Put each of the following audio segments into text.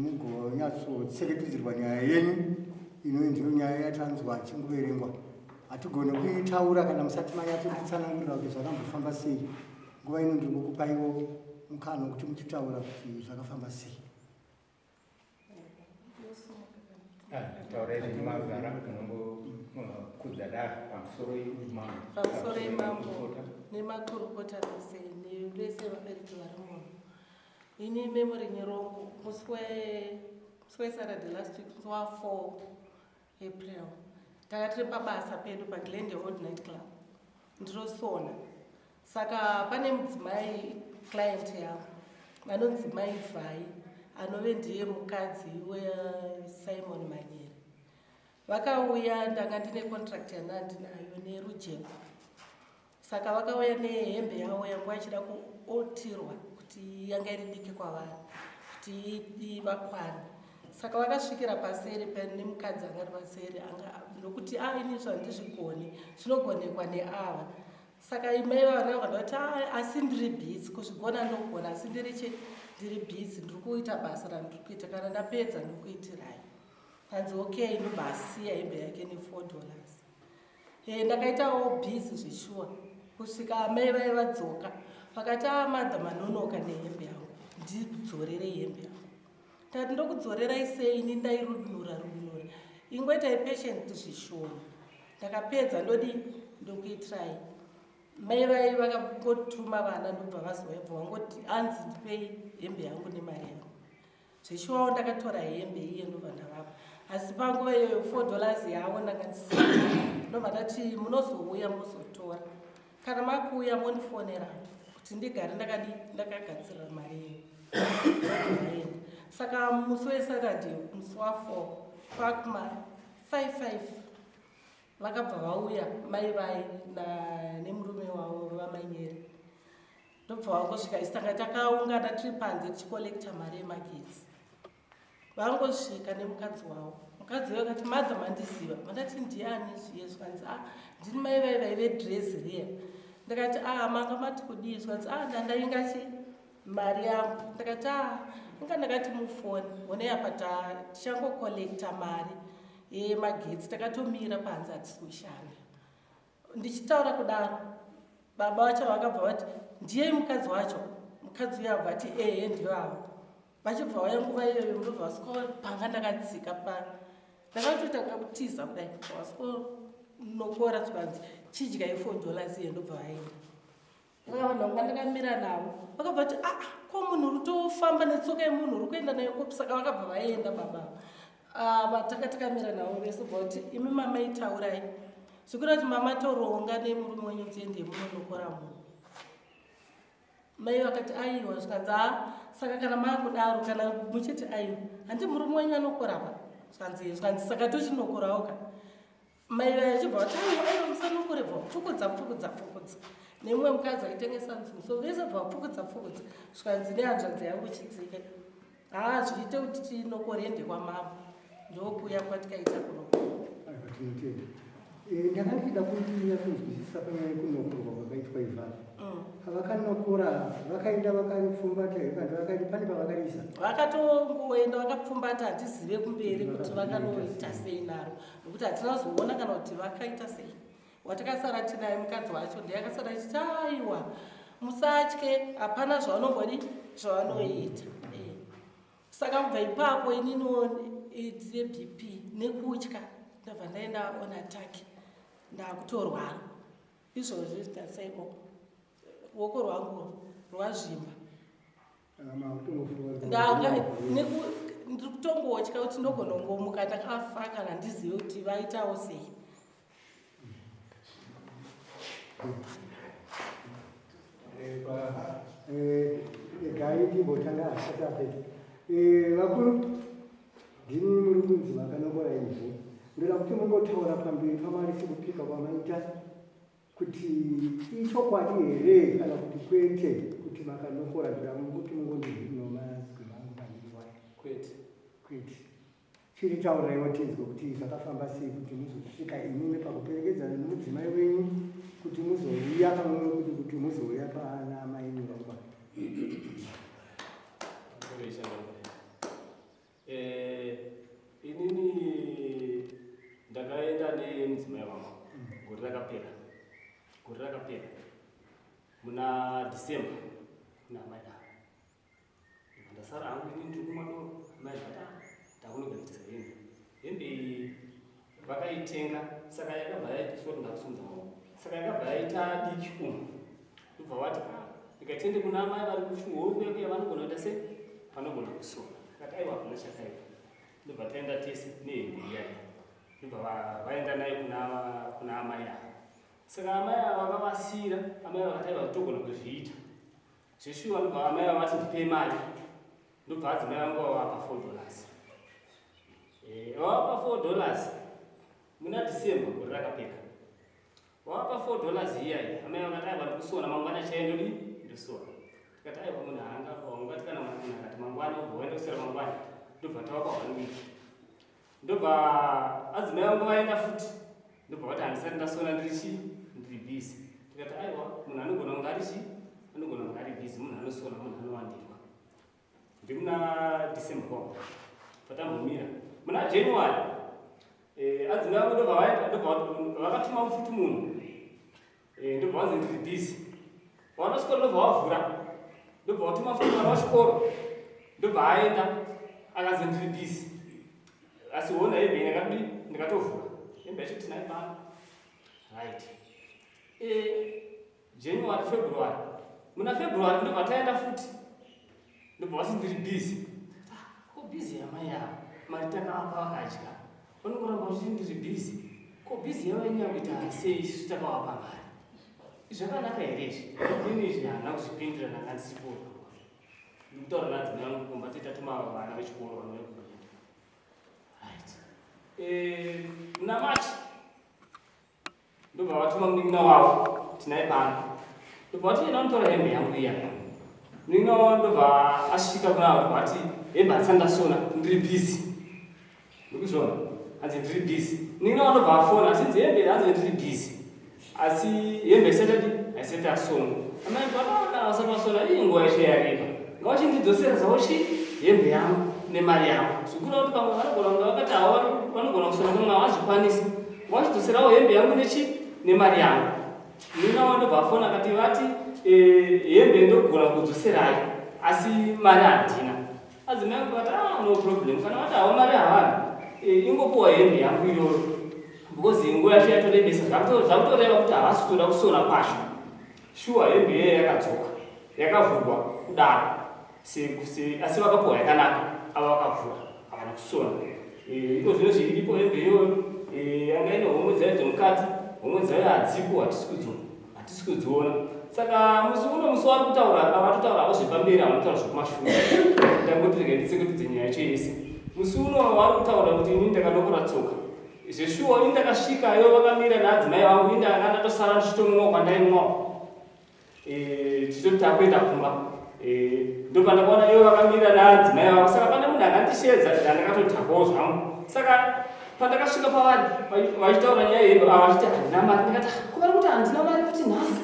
Mugonyatsotsekutudzirwa nyaya yenyu ino ndiyo nyaya yatanzwa achingoverengwa. Hatigone kuitaura kana musati manyatsotitsanangurira kuti zvakambofamba sei. Nguva ino ndiri kukupaiwo mukana wekuti muchitaura kuti zvakafamba sei. Taurai zvenyu magara munongokudza dare pamusoro imambo. Pamusoro imambo nemakurukota vese nevese vabereki vari muno. Ini Memory Nyirongo musi weSaturday last week musi wa 4 April tanga tiri pabasa pedu paGlendale Road Night Club ndirosona saka pane mudzimai client yangu anonzi mai Vhai anove ndiye mukadzi weSimon Manyere vakauya ndanga ndine contract yandanga ndinayo nerujeko Saka vakauya nehembe yavo yanga vachida kuotirwa kuti yanga iri diki kwavari kuti ivakwane. Saka vakasvikira paseri nemukadzi anga ari paseri anga nokuti a ah, ini zvandizvigoni zvinogonekwa neava. Saka imai vana vakada kuti ah, asi ndiri busy kuzvigona ndogona asi ndiri chi ndiri busy ndiri kuita basa randiri kuita kana ndapedza ndokuitirai. Hanzi okay ndobva asiya hembe yake ne four dollars. Eh, ndakaitawo busy zveshuwa kusvika amai vaye vadzoka vakati a ah, madha manonoka nehembe yangu ndidzorerei hembe yangu ndati ndokudzorerai sei ini ndairudunura rudunura ingoitai patient zvishoma ndakapedza ndodi ndokuitirai mai vaye vakangotuma vana ndobva vazouya bva vangoti anzi ndipei hembe yangu nemari yangu Zveshuwawo ndakatora hembe iye ndobva ndavapa asi panguva iyoyo four dollars yavo ndanga ndisina ndobva ndati munozouya mozotora kana makuuya mondifonera kuti ndigare ndakadi ndakagadzirira mari yenyu saka musi wesaturday musi wafour kwakuma five five vakabva vauya mai vai nemurume wavo vamainyeri Ndobva vangosvika isu tanga takaungana tiri panze tichikolekta mari yemagetsi. Vangosvika nemukadzi wavo. Mukadzi uyo akati mother mandiziva. Mandati ndiani zviye zvikanzi ah ndini mai vai vaive dress riya. Ndakati ah manga mati kudii zvikanzi ah ndandainga chi mari yangu. Ndakati ah inga ndakati mufoni honei apa tichangokolekta mari yemagetsi takatomira panze hatisi kushanda. Ndichitaura kudaro baba vacho vakabva vati ndiye mukadzi wacho mukadzi uyo abva ati ehe ndiyo avo vachibva vaya nguva iyoyo ndobva vasiko panga ndakatsika pano ndakatotanga kutiza kudai vasikonokora zvikanzi chidyai four dollars iye ndobva vaenda Saka vanhu vanga ndakamira navo vakabva vati ah, ko munhu uri tofamba netsoka yemunhu uri kuenda nayo kupi saka vakabva vaenda baba ah, vataka takamira navo vese bva kuti imi mama itaurai zvikureva kuti mama toronga nemurume wenyu kuti ende munonokora munhu mai vakati aiwa zvikanzi a ah, saka kana maakudaro kana muchiti aiwa handi murume wenyu anokorapa zvikanzi zvikanzi saka tochinokorawo ka Mai vaya vachibva vati aiwa aiwa musanokore bva pfukudza pfukudza pfukudza nemumwe mukadzi aitengesa nzungu so vese bva pfukudza pfukudza zvikanzi nehanzvadzi yangu chidzike haa zviite kuti tinokorende kwamambo ndokuya kwatikaita kuno. Aiwa tinotenda. Eh, ndanga ndichida kunyatsonzwisisa panyaya yekunokorwa kwakaitwa ivhari. Pavakanokora vakaenda vakaripfumbata here kana vakaenda pane pavakariisa? Vakatongoenda vakapfumbata hatizive kumberi kuti vakanoita sei naro nokuti hatina kuzoona kana kuti vakaita sei. Watakasara tinaye mukadzi wacho ndiye akasara achiti aiwa musatye hapana zvavanombodi zvavanoita. Eh. Saka kubva ipapo ininiwo ndine BP nekutya ndabva ndaenda on attack ndakutorwara. Izvozvi tarisaiwo ruoko rwangu rwazvimba. Ndanga ndiri kutongotya kuti ndogona kungomuka ndakafa kana ndizive kuti vaitawo sei. Regai timbotanga asati apedza. Vakuru, ndimi muri kunzi makanokora ivhu. Ndoda kuti mungotaura pamberi paMwari sekupika kwamaita kuti ichokwadi here kana kuti kwete kuti makanokora. Ndoda kuti mungondihino mazwi mangu maviri wayo. Kwete. Kwete. Chiritauraiwo tinzwe kuti zvakafamba sei kuti muzosvika imimi pakuperekedzana nemudzimai wenyu kuti muzouya pamwe kuti kuti muzouya paana amai Nyirongwa. Inini ndakaenda nemudzimai wangu gore rakapera, gore rakapera muna December kuna amai ava. Ndasara hangu inini ndiri kumwa doro, amai zvati, "Ah, takunogadzirisa hembe." Hembe iyi vakaitenga, saka yakabva yaita, sorry, ndakusumudza maoko, saka yakabva yaita diki umu. Ndobva vati, "Ah, ndikatende kuna amai vari kuchihowe kuya kuya, vanogona kuita sei, vanogona kusona." Akati, "Aiwa, hakuna chakaipa." Ndobva taenda tese nehembe iyaya, ndobva vaenda nayo kuna amai ava. Saka amai ava vakavasiyira, amai vakati, "Aiwa, togona kuzviita zveshuwa." Ndobva amai ava vati, "Ndipei mari." Ndobva adzimai vangu vavapa $4. Vavapa $4 muna December gore rakapera. Vavapa $4 iyayi, amai vakati, "Aiwa, ndikusona mangwana chaiyo, ndodi ndosona." Tikati, "Aiwa, munhu haanga ungati kana munhu akati mangwana ubva waenda kusera mangwana." Ndobva tavapa one week. Ndobva adzimai vangu vaenda futi, ndobva vati, "Handisati ndasona, ndiri chii, ndiri busy." Tikati, "Aiwa, munhu anogona kunge ari chii, anogona kunge ari busy, munhu anosona, munhu anowandirwa." Ndimuna December kwako patambomira. Muna January adzimai vangu ndobva vaenda, ndobva vakatuma futi munhu. Ndobva vanzi, "Ndiri busy." Vana chikoro ndobva vavhura, ndobva vatuma futi mwana wechikoro, ndobva aenda, akanzi, "Ndiri busy." Asi hona hembe ndakadii, ndikatovhura hembe yacho tinayo pano, right? January, February, muna February ndobva taenda futi, ndobva vati, "Ndiri busy." Ko busy yamai avo, mari takavapa vakadya, vanongoramba vachiti ndiri busy. Ko busy yavo inyaya kuita sei isusu takavapa mari? Zvakanaka here izvi? Ini izvi handina kuzvipindira, ndanga ndisipo. Ndikutaura nadzimai vangu kumba, titatuma vana vechikoro vanouya kuenda, right? Muna March ndobva vatuma munin'ina wavo tinaye pano, ndobva vati, "Enda unotora hembe yangu iya." Munin'ina wavo ndobva asvika kuna avo, ndobva vati, "Hembe handisati ndasona, ndiri busy." Ndikuzviona hanzi, "Ndiri busy." Munin'ina wavo ndobva afona achinzi, "Hembe hanzi ndiri busy, asi hembe isati adi haisati asona." Amai kana vasati vasona, iyi nguva yacho yareba, ngavachindidzosera zvavo chi hembe yangu nemari yangu. Zvikuru kuti pamwe vanogona kunge vakati havo vanogona kusona, pamwe havazvikwanisi, vachidzoserawo hembe yangu nechi nemari yangu. Munin'ina wavo ndobva afona akati, vati hembe ndogona kudzoserai, asi mari handina. Adzimai angu vakati, "Ah, no problem, kana vati havo mari havana, ingopuwa hembe yangu iyoyo," because nguva yacho yatorebesa, zvakutoreva kuti havasi kutoda kusona kwacho. Shuwa hembe iyeyo yakadzoka yakavhurwa kudaro, asi vakapuwa yakanaka, ava vakavhura havana kusona. Iko zvino zviripo hembe iyoyo yanga ine homwe dzayo dzomukati, homwe dzayo hadzipo, hatisi kudziona. Saka musi uno, musi wari kutaura, vatotaura havo zvepamberi, havanotaura zvekumashure. Ndangoti rega nditseketedze nyaya yacho yese. Musi uno vari kutaura kuti inini ndakanokora tsoka. Zveshuwa ini ndakasvikayo vakamira naadzimai vangu, ini ndanga ndatosara ndichitonwawo kwandainwawo, tichitoti takuenda kumba. Ndopandakaona ivo vakamira naadzimai vavo. Saka pane munhu akandishedza, ndandakatodhakwawo zvangu. Saka pandakasvika pavari vachitaura nyaya yedu, ava vachiti handina mari, ndikati, "Ah, ko vari kuti handina mari kuti nhasi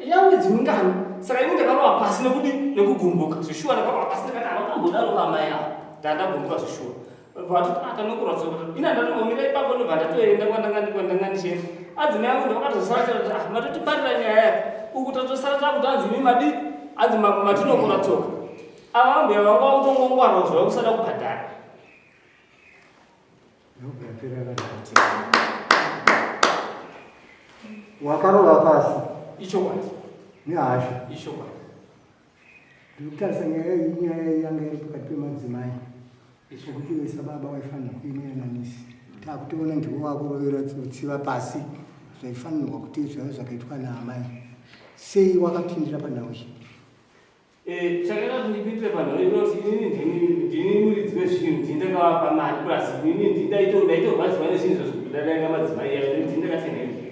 yamwedzi mingani?" Saka ini ndakarova pasi nekudi nekugumbuka. Zvishuwa ndakarova pasi, ndikati, "Havakambodaro pamai ava." Ndandagumbuka zvishuwa. Vatoti, "Ah, tanokorwa tsoka." Ina ndatombomira ipapo, ndobva ndatoenda kwandanga ndichienda. Adzimai angu ndovakatozosara kuti, "Ah, matotiparira nyaya yake uku, tatosara takuti anzi imi madi anzi matinokora tsoka." Ava ambuya vanga vakutongongwarwa zvavo kusada kubhadhara. Ndobva yapera yakadaro. Wakarova pasi Ichokwadi. nehasha. Ichokwadi. Ndiri kutarisa nyaya iyi, nyaya iyi yanga iri pakati pemadzimai ekuti wesa baba waifanira kuimuyananisi. Takutoona ndiwo wakurovera tsiva pasi. Zvaifanirwa kuti zvaive zvakaitwa naamai. Sei wakapindira panhau iyi? Eh, chakaita kuti ndipindire panhau iyi kuti inini ndini muridzi wezvinhu, ndini ndakavapa mari plus inini ndini ndaitorwadziwa nezvinhu izvozvo kudarika madzimai yayo, ndini ndakatenga izvi.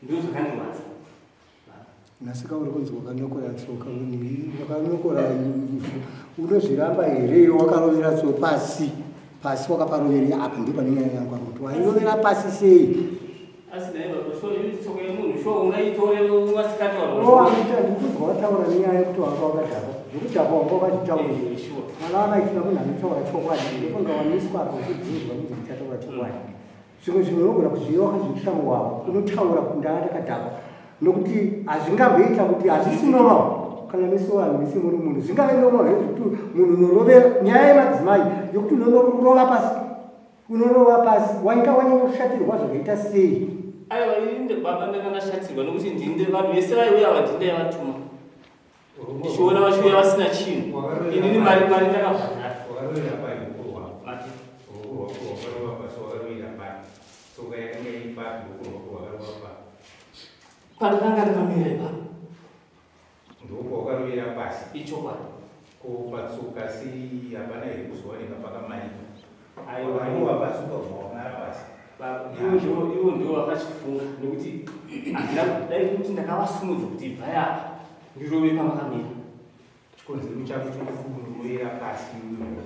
Ndizvo zvakandirwadza. Nhasi uri kunzi wakanokora tsoka, wakanokora ivhu, unozviramba here? Iwe wakarovera tsoka pasi pasi, wakaparoverera apa, ndipo pane nyaya yangu kuti wairovera pasi sei? Asi naye baba, so ini tsoka yemunhu sho ungaitore masikati waita ndikubva wataura nenyaya yekuti wanga wakadhakwa, zvekudhakwa wanga wakazvitaura. Eh, sure. Mwana wamaitina munhu anotaura chokwadi, ndofunga wamiswa apa uchibvunzwa kunzi muchataura chokwadi. Zvimwe zvinhu unogona kuzviva wakazviitira muwavo, unotaura kuti ndanga ndakadhakwa, nokuti hazvingamboita kuti hazvisi normal. Kana mese vanhu mese muri munhu, zvingave normal here zvekuti munhu unorovera nyaya yemadzimai yokuti unonorova pasi, unorova pasi, wainga wanyanya kushatirwa zvakaita sei? Aiwa, ini baba ndanga ndashatirwa nokuti ndinde vanhu vese vaiuya ava ndini ndaivatuma, ndichiona vachiuya vasina chinhu, inini mari ndakabhadhara. Wakarovera pai ruoko rwako? Mati. Ruoko rwako rwakarova pasi, wakarovera pai? Tsoka yakanga iri papi? Ruoko rwako rwakarova papi? Pandakanga ndakamira ipapo. Ndokwawakarovera pasi? Ichokwadi. Ko patsoka sei, hapana here kuzowanika pakamanika? Aiwa. Wakarova pasi ukabva wamara pasi. Baba, ivo ndivo vakachifunga, nekuti handina dai kuti ndakavasumudza kuti ibvai apa ndirove pamakamira. Chikonzero chako chokurovera pasi iwewe,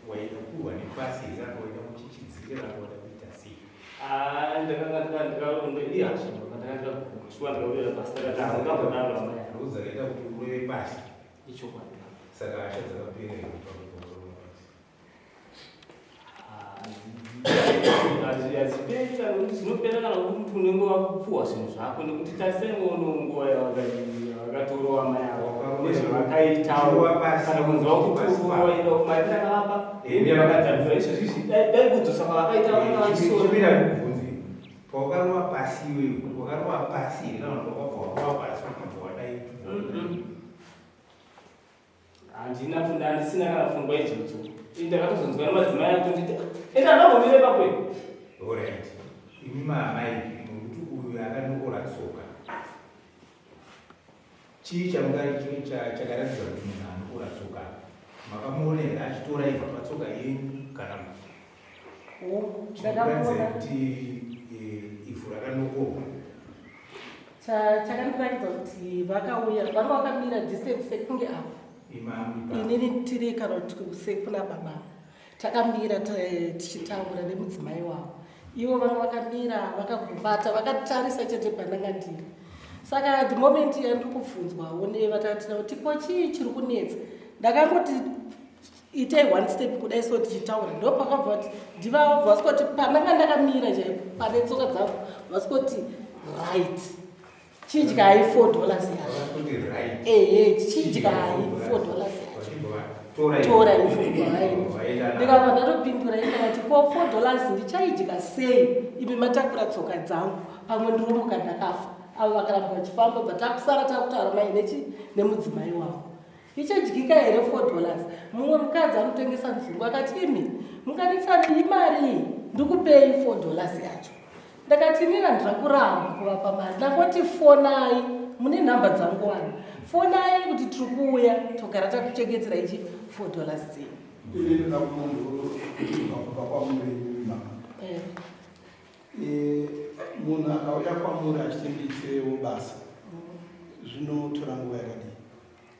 waida kurwa nepasi here, kana waida kuchichidzira, kana waida kuita sei? Ah, ndakanga ndikaronda ihasha baba, ndakanga ndikaguka shuwa, ndikarovera pasi, ndakati handingambodaro amai. Ndo dzakaita kuti urove pasi? Ichokwadi. Saka hasha dzakapera here pakuti wakarova pasi? Haziperi, kana kuti zvinopera kana kuti unenge wakupuwa zvinhu zvako, nekuti tarisaiwo nguva yavakatorova mai avo nezvavakaitawo, kana kunzi vakutorova mari ndakavapa, hembe vakadzadzira izvozvi, dai kudzosa kwavakaita vakanga vaisora. Chimira ndikubvunze, pawakarova pasi iwewe, wakarova pasi here, kana kuti wakabva warova pasi ukabva wadai? Handina funda, handisina kana pfungwa idzodzo. Ini ndakatozonzwa nemadzimai akutonditi enda, ndambomire ipapo. Alright, imi maamai mukuti uyu akanokora tsoka, chii chakaratidza kuti munhu anokora tsoka? Makamuona here achitora ibva patsoka yenyu, kana kuti chinokuratidza Ndakamuona. kuti ivhu rakanokorwa? Chakandiratidza kuti vakauya vanga vakamira distance sekunge apa. Imami. Inini tiri kana kuti sekuna baba, takamira tichitaura nemudzimai wavo, ivo vanga vakamira vakagumbata vakatarisa chete pandanga ndiri. Saka the moment yandiri kubvunzwawo nevatatina kuti ko chii chiri kunetsa, ndakangoti itei one step kudai so tichitaura, ndo pakabva kuti ndivabva vasikoti pandanga ndakamira chaipo pane tsoka dzangu, vasikoti right, chidyai $4 yacho. Vakatoti right? Ehe, chidyai $4 yacho. Vachibva vatora. Tora. Vaenda. Ndikabva ndatopindura ikavati ko $4 ndichaidya sei imi matakura tsoka dzangu? Pamwe ndiromuka ndakafa. Avo vakaramba vachifamba, bva takusara takutaura mai nechi nemudzimai wavo, ichadyika here $4? Mumwe mukadzi anotengesa nzungu akati imi munganetsani imari, ndikupei $4 yacho. Ndakati inini handina kuramba kuvapa mari, ndangoti fonai, mune nhamba dzangu wani, fonai kuti tiri kuuya, togara takuchengetera ichi $4 dzenyu. Ini ndoda kumbobva kubva kwamuri mama. Munhu akauya kwamuri achiti ndiitirewo basa, zvinotora nguva yakadii?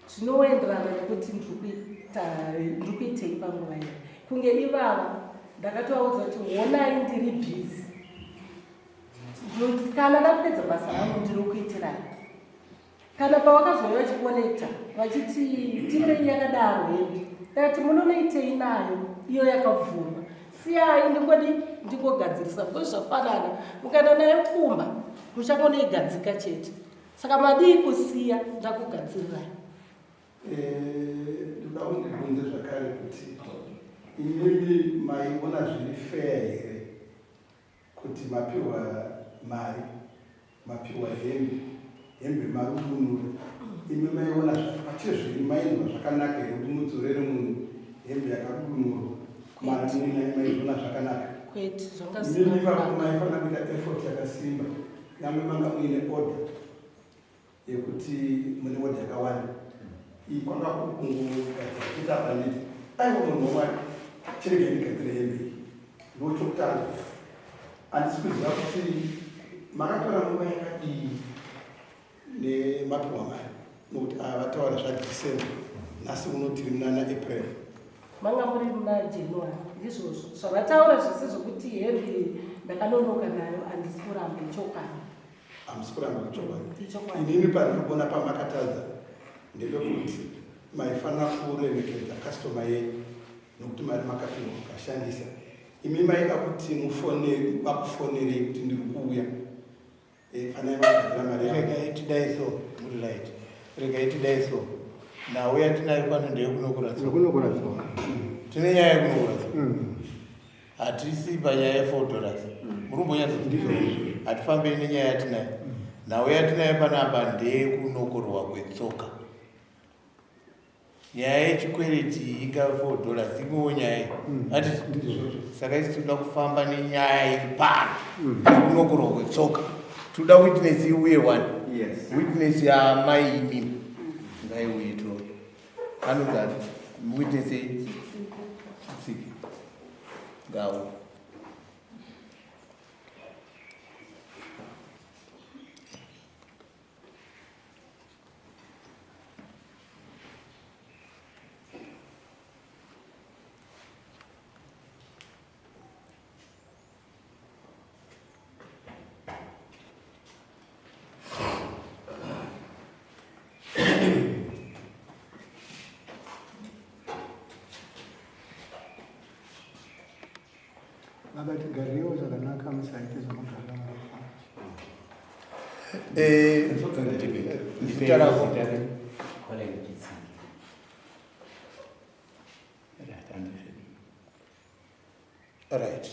Zvinoenderana nekuti ndiri kuitei panguva iyi. Kunge ivava ndakatovaudza kuti honai, ndiri busy, kana ndapedza basa rangu ndiri kuitirai. Kana pavakazouya vachikolekta vachiti tipei yakadaro hembe, ndakati munonoitei nayo iyo yakavhurwa? Siyai ndingodi ndingogadzirisa, because zvafanana mukaenda nayo kumba muchangonoigadzika chete. Saka madii kusiya ndakugadzirirai? Ndoda kundibvunze zvakare kuti imimi maiona zviri fair here kuti mapiwa mari, mapiwa hembe, hembe marudunura, imi maiona pachezvenyu mainzwa zvakanaka here kuti mudzorere munhu hembe yakarudunurwa, mari muinayo, maiona zvakanaka? Kwete, zvanga zvisina Imimi ipapo kunaka. maifanira kuita effort yakasimba. Nyangwe manga muine order yekuti mune order yakawanda. Iyi kwanga kuri kungogadzira chete apa nditi aiwa munhu waMwari chiregai ndigadzire hembe iyi. Ndochokutanga. Handisi kuziva kuti makatora nguva yakadii nemapiwa mari nokuti ava vataura zvaDecember nhasi uno tiri munana April. Manga muri muna January ndizvozvo zvavataura zvese zvokuti hembe ndakanonoka nayo handisi kuramba ichokwadi. Hamusi kuramba ichokwadi. Ichokwadi. Inini pandiri kuona pamakatadza ndepekuti maifanira kuremekedza customer yenyu nokuti mari makapiwa mukashandisa. Imi maida kuti mufone vakufonerei kuti ndiri kuuya. Eh, fanai vakagadzira mari yavo. Regai tidai so, good light. Regai tidai so. Nhau yatinayo pano ndeyekunokora tsoka. Yekunokora tsoka. Tine nyaya yekunokora tsoka. Hatisi panyaya ye4 dollars. Muri kumbonyatsa hatifambei nenyaya yatinayo. Nhau yatinayo panapa ndeyekunokorwa kwetsoka. Nyaya yechikwereti iyi ingave 4 dollars imwewo nyaya iyi. Hatiti? Saka isi tinoda kufamba nenyaya iri pano yekunokorwa kwetsoka. Tinoda witness iuye one. Yes. Witness yaamai imimi ngaiuye tione. Anonzi ani? Witness iyi? Chitsiki. Ngauye. Baba tigarirewo zvakanaka musaite zvamugarira munofa. Zita rako? Colin Chitsiki. Right.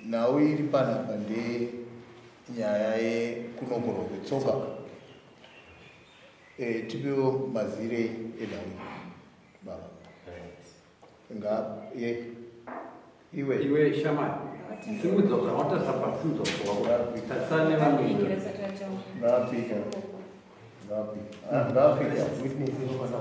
Nhau iri panapa ndenyaya yekunokorwa kwetsoka. Tipewo mazirei enhau baba. Nga ye iwe. Iwe shamani. Simudza zvawatasa pa simudza wako. Tarisana nevamwe. Ngapika. Ngapika. Ngapika. Witness inofana.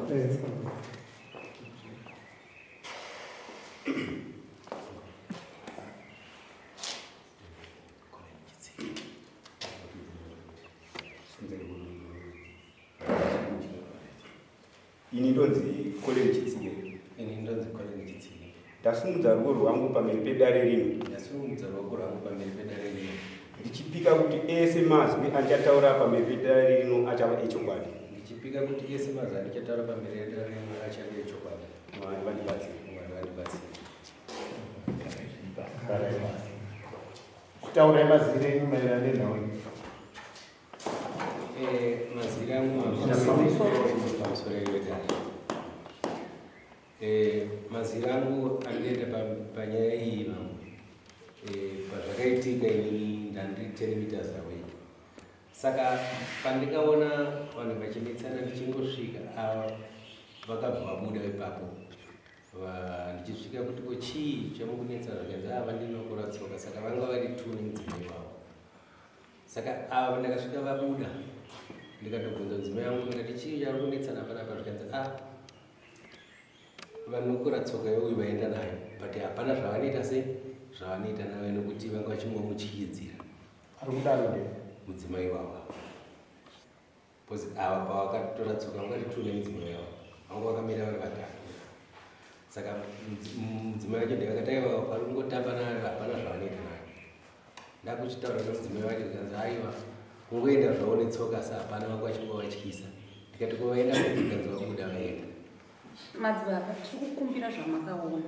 Ini ndonzi Colin Chitsike. Ini ndonzi Colin Chitsike. Ndasimudza ruoko rwangu pamberi pedare rino. Ndasimudza ruoko rwangu pamberi pedare rino. Ndichipika kuti ese mazwi andichataura pamberi pedare rino achava echokwadi. Ndichipika kuti ese mazwi andichataura pamberi pedare rino achava echokwadi. Mwari vandibatsire. Mwari vandibatsire. Kutaurai mazire enyu maererano nenhau iyi. Mazire angu pamusoro edare. Mazire angu andienda panyaya iyi vamwe. Pazvakaitika inini ndandiri 10 meters away. Saka pandikaona vanhu vachinetsana ndichingosvika ava vakabva vabuda ipapo. Ndichisvika kuti ko chii chamukunetsa zvakanzi ava ndinokora tsoka saka vanga vari two nemudzimai wavo. Saka ava ndakasvika vabuda ndikatobvunza mudzimai wangu ndikati chii chari kunetsana panapa zvikanzi a vanokora tsoka yeuyu vaenda nayo but hapana zvavanoita sei zvavanoita nayo nokuti vanga vachingomutyisidzira. Ari kudaro ndiye mudzimai wavo. Because ava pavakatora tsoka vanga vari two nemudzimai wavo vanga vakamira vari vatatu. Saka mudzimai wacho ndakati aiwa vari kungotamba nayo hapana zvavanoita nayo. Ndakuchitaura nemudzimai wacho ndikanzi aiwa kungoenda zvavo netsoka asi hapana vanga vachingovatyisa. Ndikati ko vaenda kupi ndikanzi vabuda vaenda. Madzibaba tiri kukumbira zvamakaona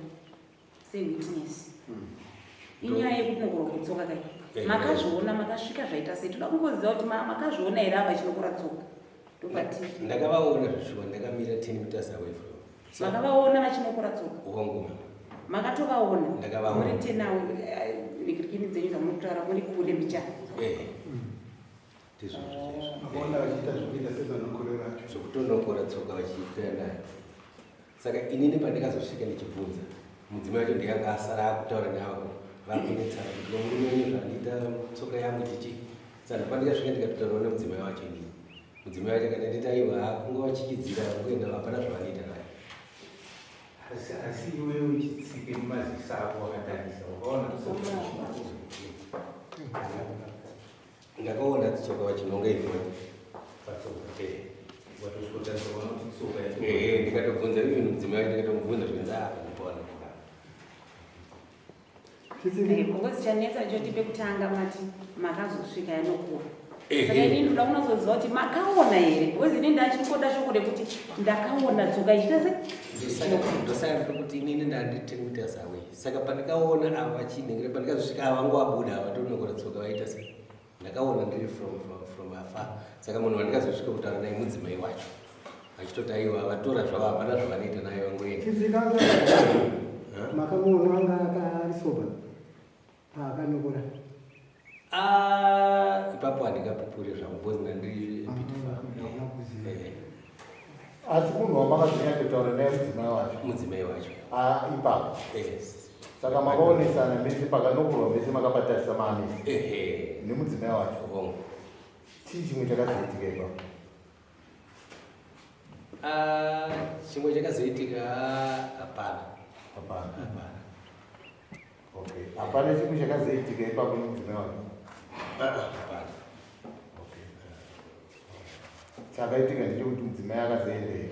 sewitness. Inyaya yekunokorwa kwetsoka kai. Makazviona makasvika zvaita sei? Toda kungoziva kuti makazviona here ava chinokora tsoka. Ndopati. Ndakavaona zvishuwa ndakamira 10 meters away from. Makavaona vachinokora tsoka? Hongu mama. Makatovaona? Ndakavaona. Muri tenawo nekirikini dzenyu dzamunotaura muri kure mbichana. Ndizvo chaizvo. Makaona vachiita zvekuita sezvanokorera acho. Zvekutonokora tsoka vachiita nayo. Saka inini pandikazosvika ndichibvunza mudzimai wacho ndiyanga asara akutaura navo Vakunetsana kuti vamurume wenyu zvaandiita tsoka yangu chichi. Saka ndopandikasvika ndikatotaurawo nemudzimai wacho inini. Mudzimai wacho akati anditi aiwa kunge vachichidzira kuenda hapana zvavanoita naye. Asi asi iwe uchitsike mumaziso ako wakatarisa wakaona tsoka Ndakaona tsoka vachinonga ifoni. Patsoka. Eh. Watosvikotarisa waona kuti tsoka yacho. Eh, ndikatobvunza even mudzimai wacho ndikatomubvunza zvikanzi ah ndipo Because chanetsa choti pekutanga mati makazosvika yanokura. Saka inini ndoda kunazoziva kuti makaona here because inini ndachiri koda shoko rekuti ndakaona tsoka ichiita se Ndosaka ndiri kuti inini ndandi 10 meters away. Saka pandikaona ava vachinhengera pandikazosvika ava vangu vabuda ava tonokora tsoka vaita se. Ndakaona ndiri from afar. Saka munhu wandikazosvika kutaura naye mudzimai wacho. Achitoti aiwa vatora zvavo hapana zvavanoita naye vangoenda. Chidzikanga makamuona anga akari sober paakanokora. Ah, ipapo handingapupuri zvangu because ndandiri a bit far. Asi munhu wamakazonyatsotaura naye mudzimai wacho? Mudzimai wacho. Ah, ipapo. Yes. Saka makaonesana mese pakanokorwa mese makapatarisa maamese. Ehe. Nemudzimai wacho. Hongu. Chii chimwe chakazoitika ipapo? Ah, chimwe chakazoitika hapana. Hapana. Hapana. Okay. Hapana chimwe chakazoitika ipapo nemudzimai wacho? Hapana. Okay. Chakaitika ndechekuti mudzimai akazoenda here?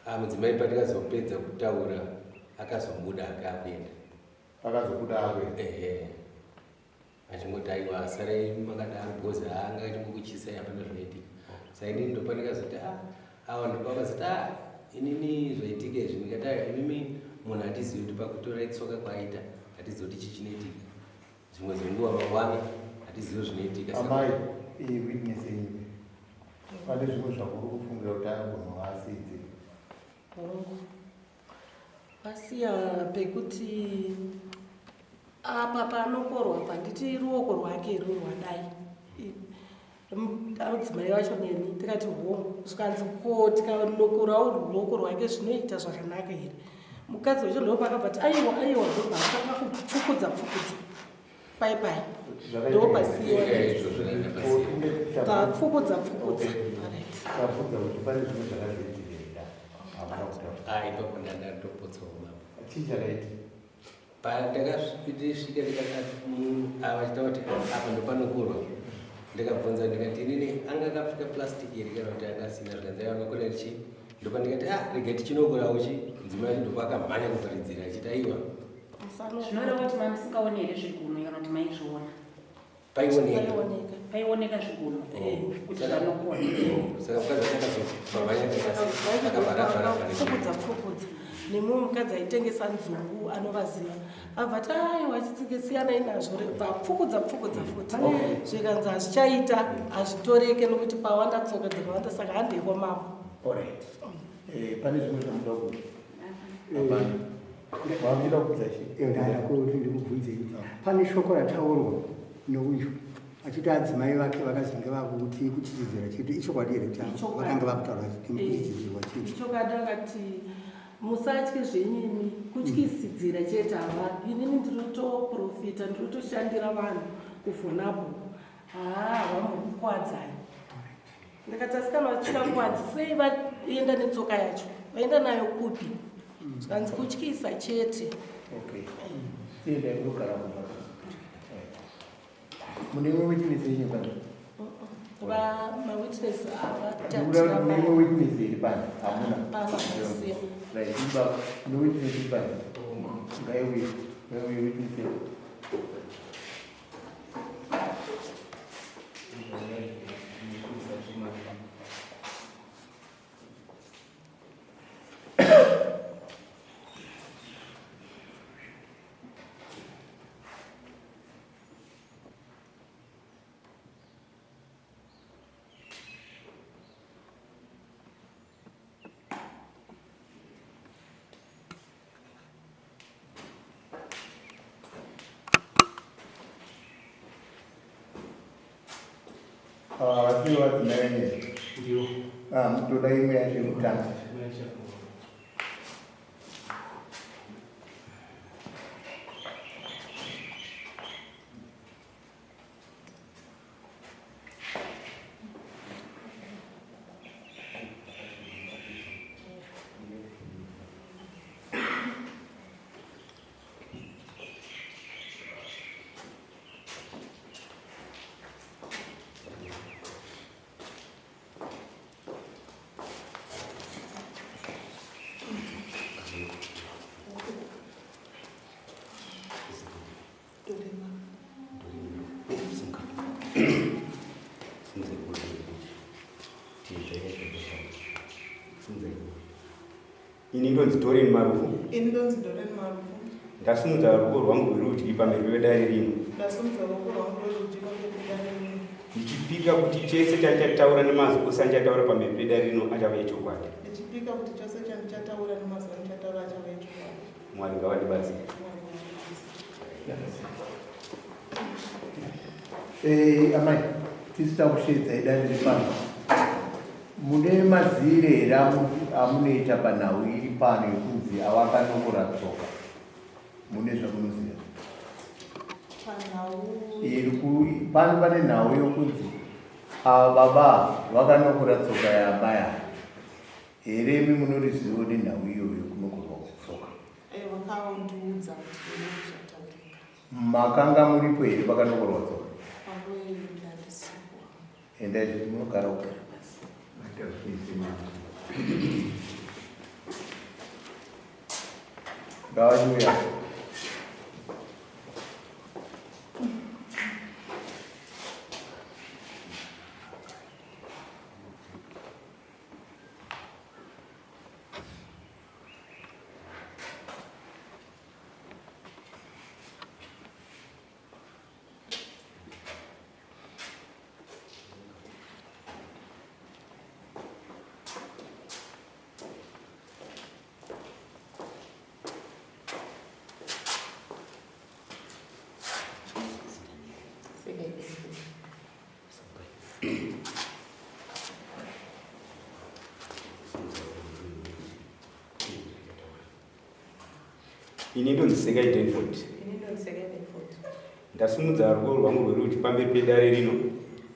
Ah, mudzimai pandikazopedza kutaura akazobuda akakuenda. Akazobuda akuenda. Ehe. Achingoti aiwa sarai makadaro because haanga achingokutyisai hapana zvinoitika. Saka inini ndopandikazoti ah ava ndopakazoti ah inini zvaitika izvi ndikati aiwa imimi munhu hatizivi kuti pakutora tsoka kwaaita hatizivi kuti chii chinoitika. Zvimwe zvenguva mangwana hatizivi zvinoitika. Amai, iyi witness yenyu. Pane zvimwe zvakuri kufungira kuti anogona kuva asiidze. Hongu. Pasiya pekuti apa panokorwa panditi ruoko rwake rurwadai. Mudzimai wacho neni tikati hongu zvikanzi ko tikanokorawo ruoko rwake zvinoita zvakanaka here? Mukadzi wacho ndopakabva ti aiwa aiwa ndobva atanga kupfukudza pfukudza pai pai ndopasiwa tapfukudza pfukudza. Tabvunza kuti pane zvimwe zvakazoitika here? Hamuna kutaura. Ah, ipapo ndandatopotsawo baba. Chii chakaitika? Pandakasvika ndikati ava vachitaura kuti apa ndopanokurwa ndikabvunza ndikati inini anga akapfeka plastic here kana kuti anga asina zvikanzi aiwa nokura richi ndopandikati ah rega tichinokorawo chi mudzimai wacho ndopaakamhanya kuvharidzira achiti aiwa Zvinoreva kuti mamusingaoni here zvigunwe kana kuti maizviona? Paioneka. Paioneka zvigunwe kuti zvanokona. Saka mukadzi wacho akazobvamhanya akabva Pfukudza pfukudza nemumwe mukadzi aitengesa nzungu anovaziva abva ti aiwa chitsike siyanai nazvo bva pfukudza pfukudza futi zvikanzi hazvichaita hazvitoreke nokuti pawanda tsoka dzakawanda saka handei kwamambo. Alright. Pane zvimwe zvamuda kuti? Hapana. Wamuchida kubvunza chii? Ndada kuti ndikubvunzei kuti pane shoko rataurwa nouyu achiti adzimai vake vakazenge vakuti kuchichidzira chete ichokwadi here kuti Ichokwadi. vakanga vakutaura kuti kuchichidzirwa chete? Ichokwadi, akati musatye zvenyimi kutyisidzira chete hava inini ndinotoprofita ndinotoshandira vanhu kuvhonapo haa vambokukwadzai. Ndikati asikana vasingakuwadzi sei vaenda netsoka yacho vaenda nayo kupi? Zvikanzi kutyisa chete. Okay. Tiendai kunogara kumba. Mune imwe witness yenyu pano? Mawitness Ndikuda kuti mune imwe witness iri pano? Hamuna. Pano hapasina. Right, baba, mune witness iri pano? Ngaiuye. Ngaiuye witness yedu. Ava vasiri vadzimai venyu? Ndiwo. Ah, mutoda imwe yacho yekutanga. Ini ndonzi Doreen Marufu. Ini ndonzi Doreen Marufu. Ndasimudza ruoko rwangu rwerudyi pamberi pedare rino. Ndasimudza ruoko rwangu rwerudyi pamberi pedare rino. Ndichipika kuti chese chandichataura nemazwi ose andichataura pamberi pedare rino achava echokwadi. Ndichipika kuti chose chandichataura nemazwi andichataura achava echokwadi. Mwari ngavandibatsire. Eh, amai tisu takusheedzai dare repano mune mazire here amunoita panhau iri pano yekunzi awakanokora tsoka mune zvamunoziva iri pano pane nhau yokunzi ava baba vakanokora tsoka yaamai ava here imi munorizivo nenhau iyoyo kunokorwa tsoka Vakaondiudza kuti zvataurika. Makanga muripo here pakanokorwa tsoka? Panguva iyoyo ndandisipo. Endai munogara uko. Ngavachiuya. Ini ndonzi Sekai Denford. Ini ndonzi Sekai Denford. Ndasimudza ruoko rwangu rwerudyi pamberi pedare rino.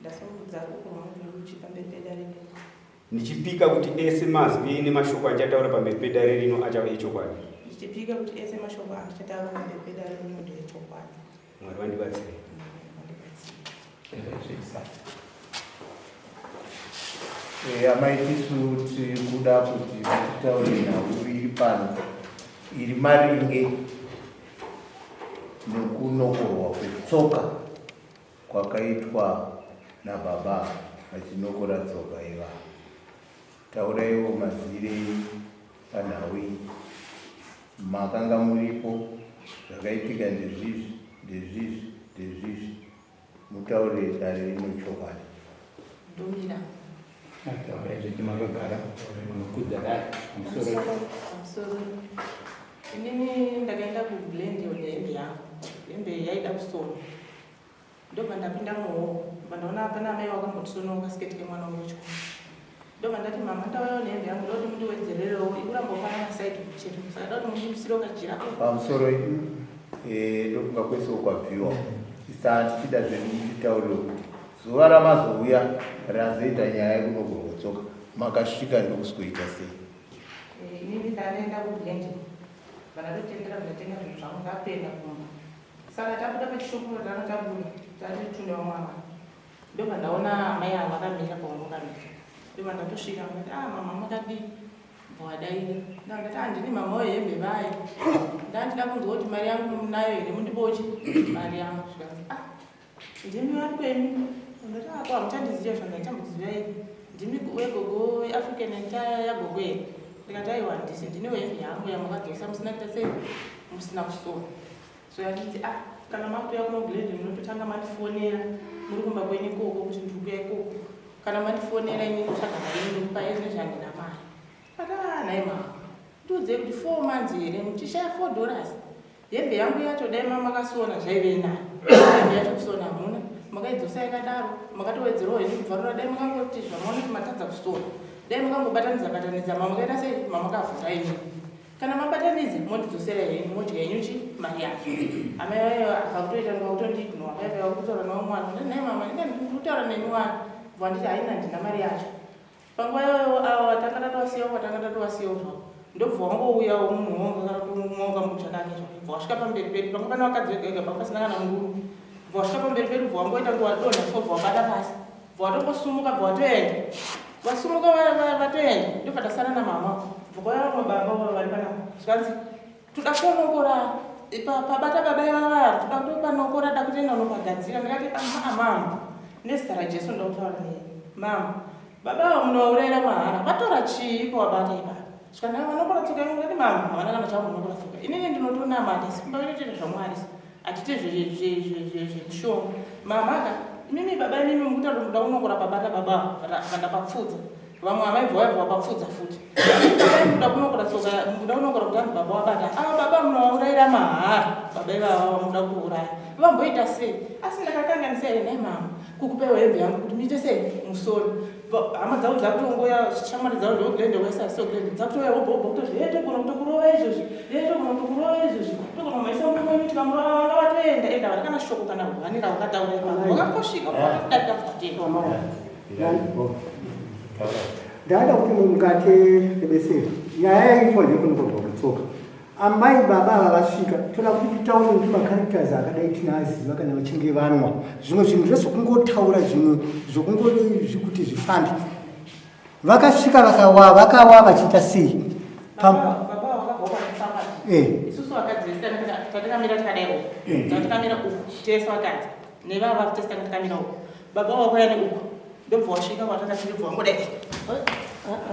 Ndasimudza ruoko rwangu rwerudyi pamberi pedare rino. Ndichipika kuti ese mazwi nemashoko andichataura pamberi pedare rino achava echokwadi. Ndichipika kuti ese mashoko andichataura pamberi pedare rino ndeechokwadi. Mwari vandibatsire. Eh, amai tisu tiri kuda kuti titaure nhau iri pano iri maringe nekunokorwa kwetsoka kwakaitwa nababa vachinokora tsoka ivava tauraiwo mazire panhau iyi Makanga muripo, zvakaitika ndezvizvi, ndezvizvi, ndezvizvi. Mutaure dare rino chokwadi. Ndomira. Taurai zvechi makagara munokudza dare. Pamusoro. Pamusoro. Inini ndakaenda kublend nehembe yangu. Hembe yaida kusonwa. Ndobva ndapinda muhall ndobva ndaona pana amai vakambotisonawo kasiketi kemwana wangu wechikoro. Ndobva ndati mama ndauyawo nehembe yangu ndoda kuti mundiwedzererewo ikuramba kufanana saidi chete saka ndoda kuti mundiisirewo kajira. Pamusoro eh, ndofunga kwese ukwabviwa isaa tichida zvedu mutitaurire kuti zuva ramazouya razoita nyaya yekunogorwa tsoka makasvika ndokusikoita sei? Eh, inini ndakaenda kublend vandatotendera ndatenga zvinhu zvangu ndapenda kumba Saka tabuda pachishopu tanga tabuda tati tune vamwe vana ndobva ndaona amai ava vakamira pavanga vakamira ndobva ndatosvika ndikati ah mama makadii bva wadaira ndakati ah ndini mama wehembe vaye ndandida kunzwa kuti mari yangu munayo here mundibochi mari yangu zvikanzi ah ndimi vari kwenyu ndati ah ko hamuchandiziva zvanzi handichambokuziva ndimi wegogo weafrican entire yagogo here ndikati aiwa handisi ndini wehembe yangu yamakadzosa musina kuita sei musina kusona so yanditi ah kana makutoya kuno glad munototanga mandifonera muri kumba kwenyu ikoko kuti ndiri kuya ikoko kana mandifonera ini ndotsvaga mari yenyu ndokupa ezvinezvi handina mari ati ah nhai mama ndiudzei kuti four months here muchishaya four dollars hembe yangu yacho dai mamakasona zvaive nani hembe yacho kusona hamuna makaidzosa yakadaro makatowedzerawo henyu kubvarura dai makangoti zvamaona kuti matadza kusona dai makangobatanidza batanidza mamakaita sei mamakavhura ini Kana mabatanidza mondidzosera henyu modya henyu chi mari yacho. Amai vayo akakutoita nguva kutondiignore vaya vaya kutaura navo mwana. Ndati nhai mama inga ndiri kutaura nemi wani. Bva nditi haina handina mari yacho. Panguva iyoyo avo tanga tatowasiyawo kwatanga tatowasiyawo zvavo. Ndobva wangouyawo munhu wanga kanatomwawo kamucha kake zvako. Bva wasvika pamberi pedu panga pane vakadzi vega vega panga pasina kana murume. Bva wasvika pamberi pedu bva wangoita nguva donha so bva wabata pasi. Bva watongosumuka bva watoenda. Vasumuka vatoenda ndobva tasara namama. Bva kwauya vamwe baba vari panapa. Zvikanzi toda kunokora pabata baba ivava toda kutopanokora da kutoenda unopagadzira. Ndikati amama. Nezita raJesu ndoda kutaura nemi. Mama, baba ava munovaurayira mahara. Vatora chii pawabata ipapa? Svika ndava vanokora tsoka yangu ndati mama havana kana chavo tsoka. Inini ndinotonamata simba rinotoita zvaMwari. Hatite zvemishonga. Mama ka imimi baba imimi mukutaura muda kunokora pabata baba vandapapfudza. Vamwe amaibva vaibva vapapfudza futi. Muda kunokora tsoka muda kunokora kuti anzi baba wabata. Ava baba munovaurayira mahara. Baba ivava vamuda kuuraya. Vamboita sei? Asi ndakakanganisa here nhai mama kukupewa hembe yangu kuti muite sei musoni. Hama dzavo dzakutongoya shamwari dzavo ndoglende wesa so glende dzakutouya wobva wobva kutozvi hee togona kutokurova izvozvi hee togona kutokurova izvozvi togona kumaisa murume wenyu tikamurova vanga vatoenda enda vana kana shoko kana hwani ravakataura ipapo wakangosvika kudarika kutatenda. Ndada kuti mukati rebeseri nyaya yaitwa ndeyekunokorwa kwetsoka Amai baba ava vasvika toda kuti titaure kuti macharacters akadai tinoaziva kana vachinge vanwa zvimwe zvinhu ndezvokungotaura zvimwe zvokungoti kuti zvifambe vakasvika vakawa vakawa vachiita sei eh. isusu vakadzi vese tatakamira takadai uku eh. tatakamira uku tese vakadzi nevava tese tatakamira uku baba wakauya neuku ndobva wasvika kwatakati ndobva wangodai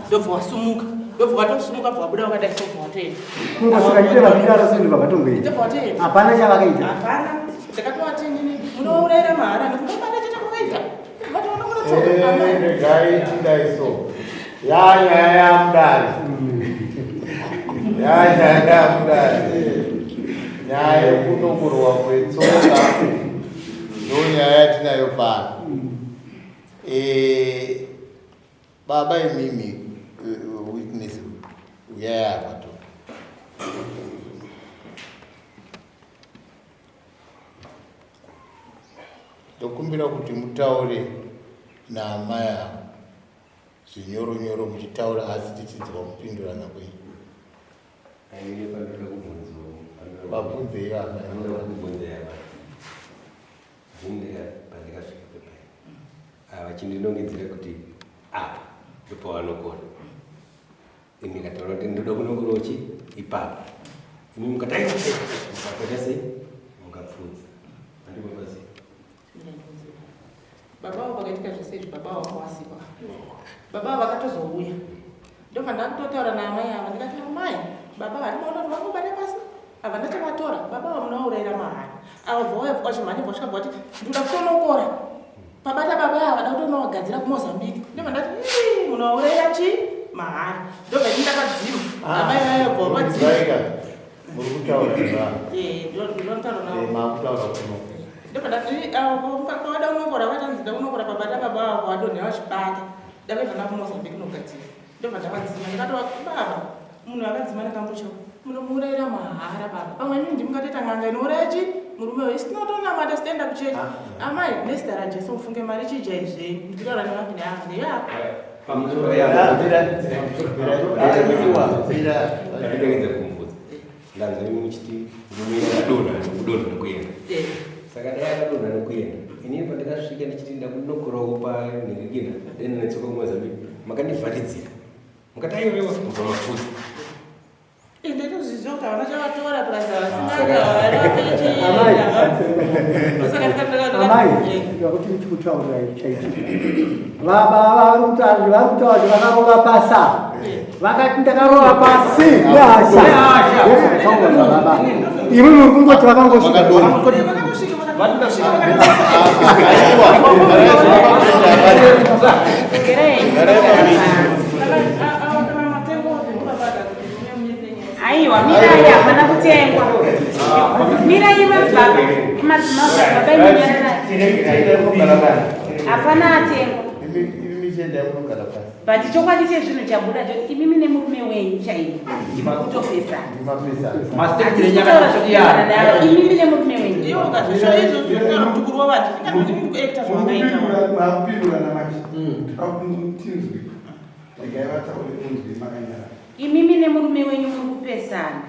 ndobva wasumuka ndobva watosumuka bva wabuda wakadai so bva watoenda kungosvika chete vachidaro so ndobva vatongoenda ndobva watoenda hapana chavakaita hapana ndakatovati nini munouraira mahara nekumbobata chete kwakaita vatoona munotsoka eh, regai tindai so yanyaya yamudari yanyaya yamudari nyaya yekunokorwa kwetsoka ndonyaya yatinayo pano Eh, baba imimi eh, witness uyai apa to ndokumbira kuti mutaure naamai ava zvinyoronyoro muchitaura asi tichinzwa kupindurana kwenyu vabvunzei vamai Pandakasvika pepai ah, vachindinongedzera kuti apa ndopavanokona ini ndikataura kuti ndoda kunongora uchi ipapo imi mukati aiwa mukapeta sei mukapfudza andikopazi baba vavo pakaitika zvese izvi baba vavo vasikwa baba vavo vakatozouya ndobva ndakutotaura naamai ava ndikati amai baba vandinoona kuti vangobata pasi Havana chavatora baba ava munovaurayira mahara ava bva wauya kwachimhanya bva wasvika bva wati ndinoda kutonokora pabata baba ava da kutonovagadzira kumozambique ndobva ndati munovaurayira chii mahara ndobva ini ndakadzima ah, amai vaya bva vadzima muri kutaura eh, ndinotaura navo eh, makutaura kuno ndobva ndati pavada kunokora vatanzi da kunokora pabata baba ava vadonhera vachibata ndakaenda navo kumozambique nogadzira Ndobva ndavadzima ndikatova baba munhu akadzima nekambucho munomuurayira mahara baba pamwe inini ndimukatoita n'anga inouraya chi murume uyu isinotonamata sitenda kuchechi ah. amai nezita rajesu mufunge mari chijai zvenyu ndikutaura nevapini ava ndeya ndanzwa imi muchiti murume akadonha nekudonha nekuenda eh. saka dai akadonha nekuenda inini pandakasvika ndichiti ndakunokorawo panhirikina dai ndinetsoka kumozambique makandivharidzira mukati aiwewa mubva mapfudza eh, ndinozviziva kuti havana chavatora plus havasinaamai kuti ndikutaurira chaitika baba vari kutaura kuti vakarova basa vakati ndakarova pasi nehasha ndozvakataurwa nababa imi muri kungoti vakangosvika Aiwa, mirai hapana kutengwa. Mirai madzibaba, madzibaba iminyarara. Hapana atengwa. But chokwadi chezvinhu chabuda choti imimi nemurume wenyu chaiye ndimakutopesana. Imimi nemurume wenyu. Iwo ukazvisho izvo zvinotaura kuti kurova ndingati kuacta zvawakaita. Makupindurana manje. Tinzwe. Regai vataure munzwe makanyarara. Imimi nemurume wenyu muri kupesana.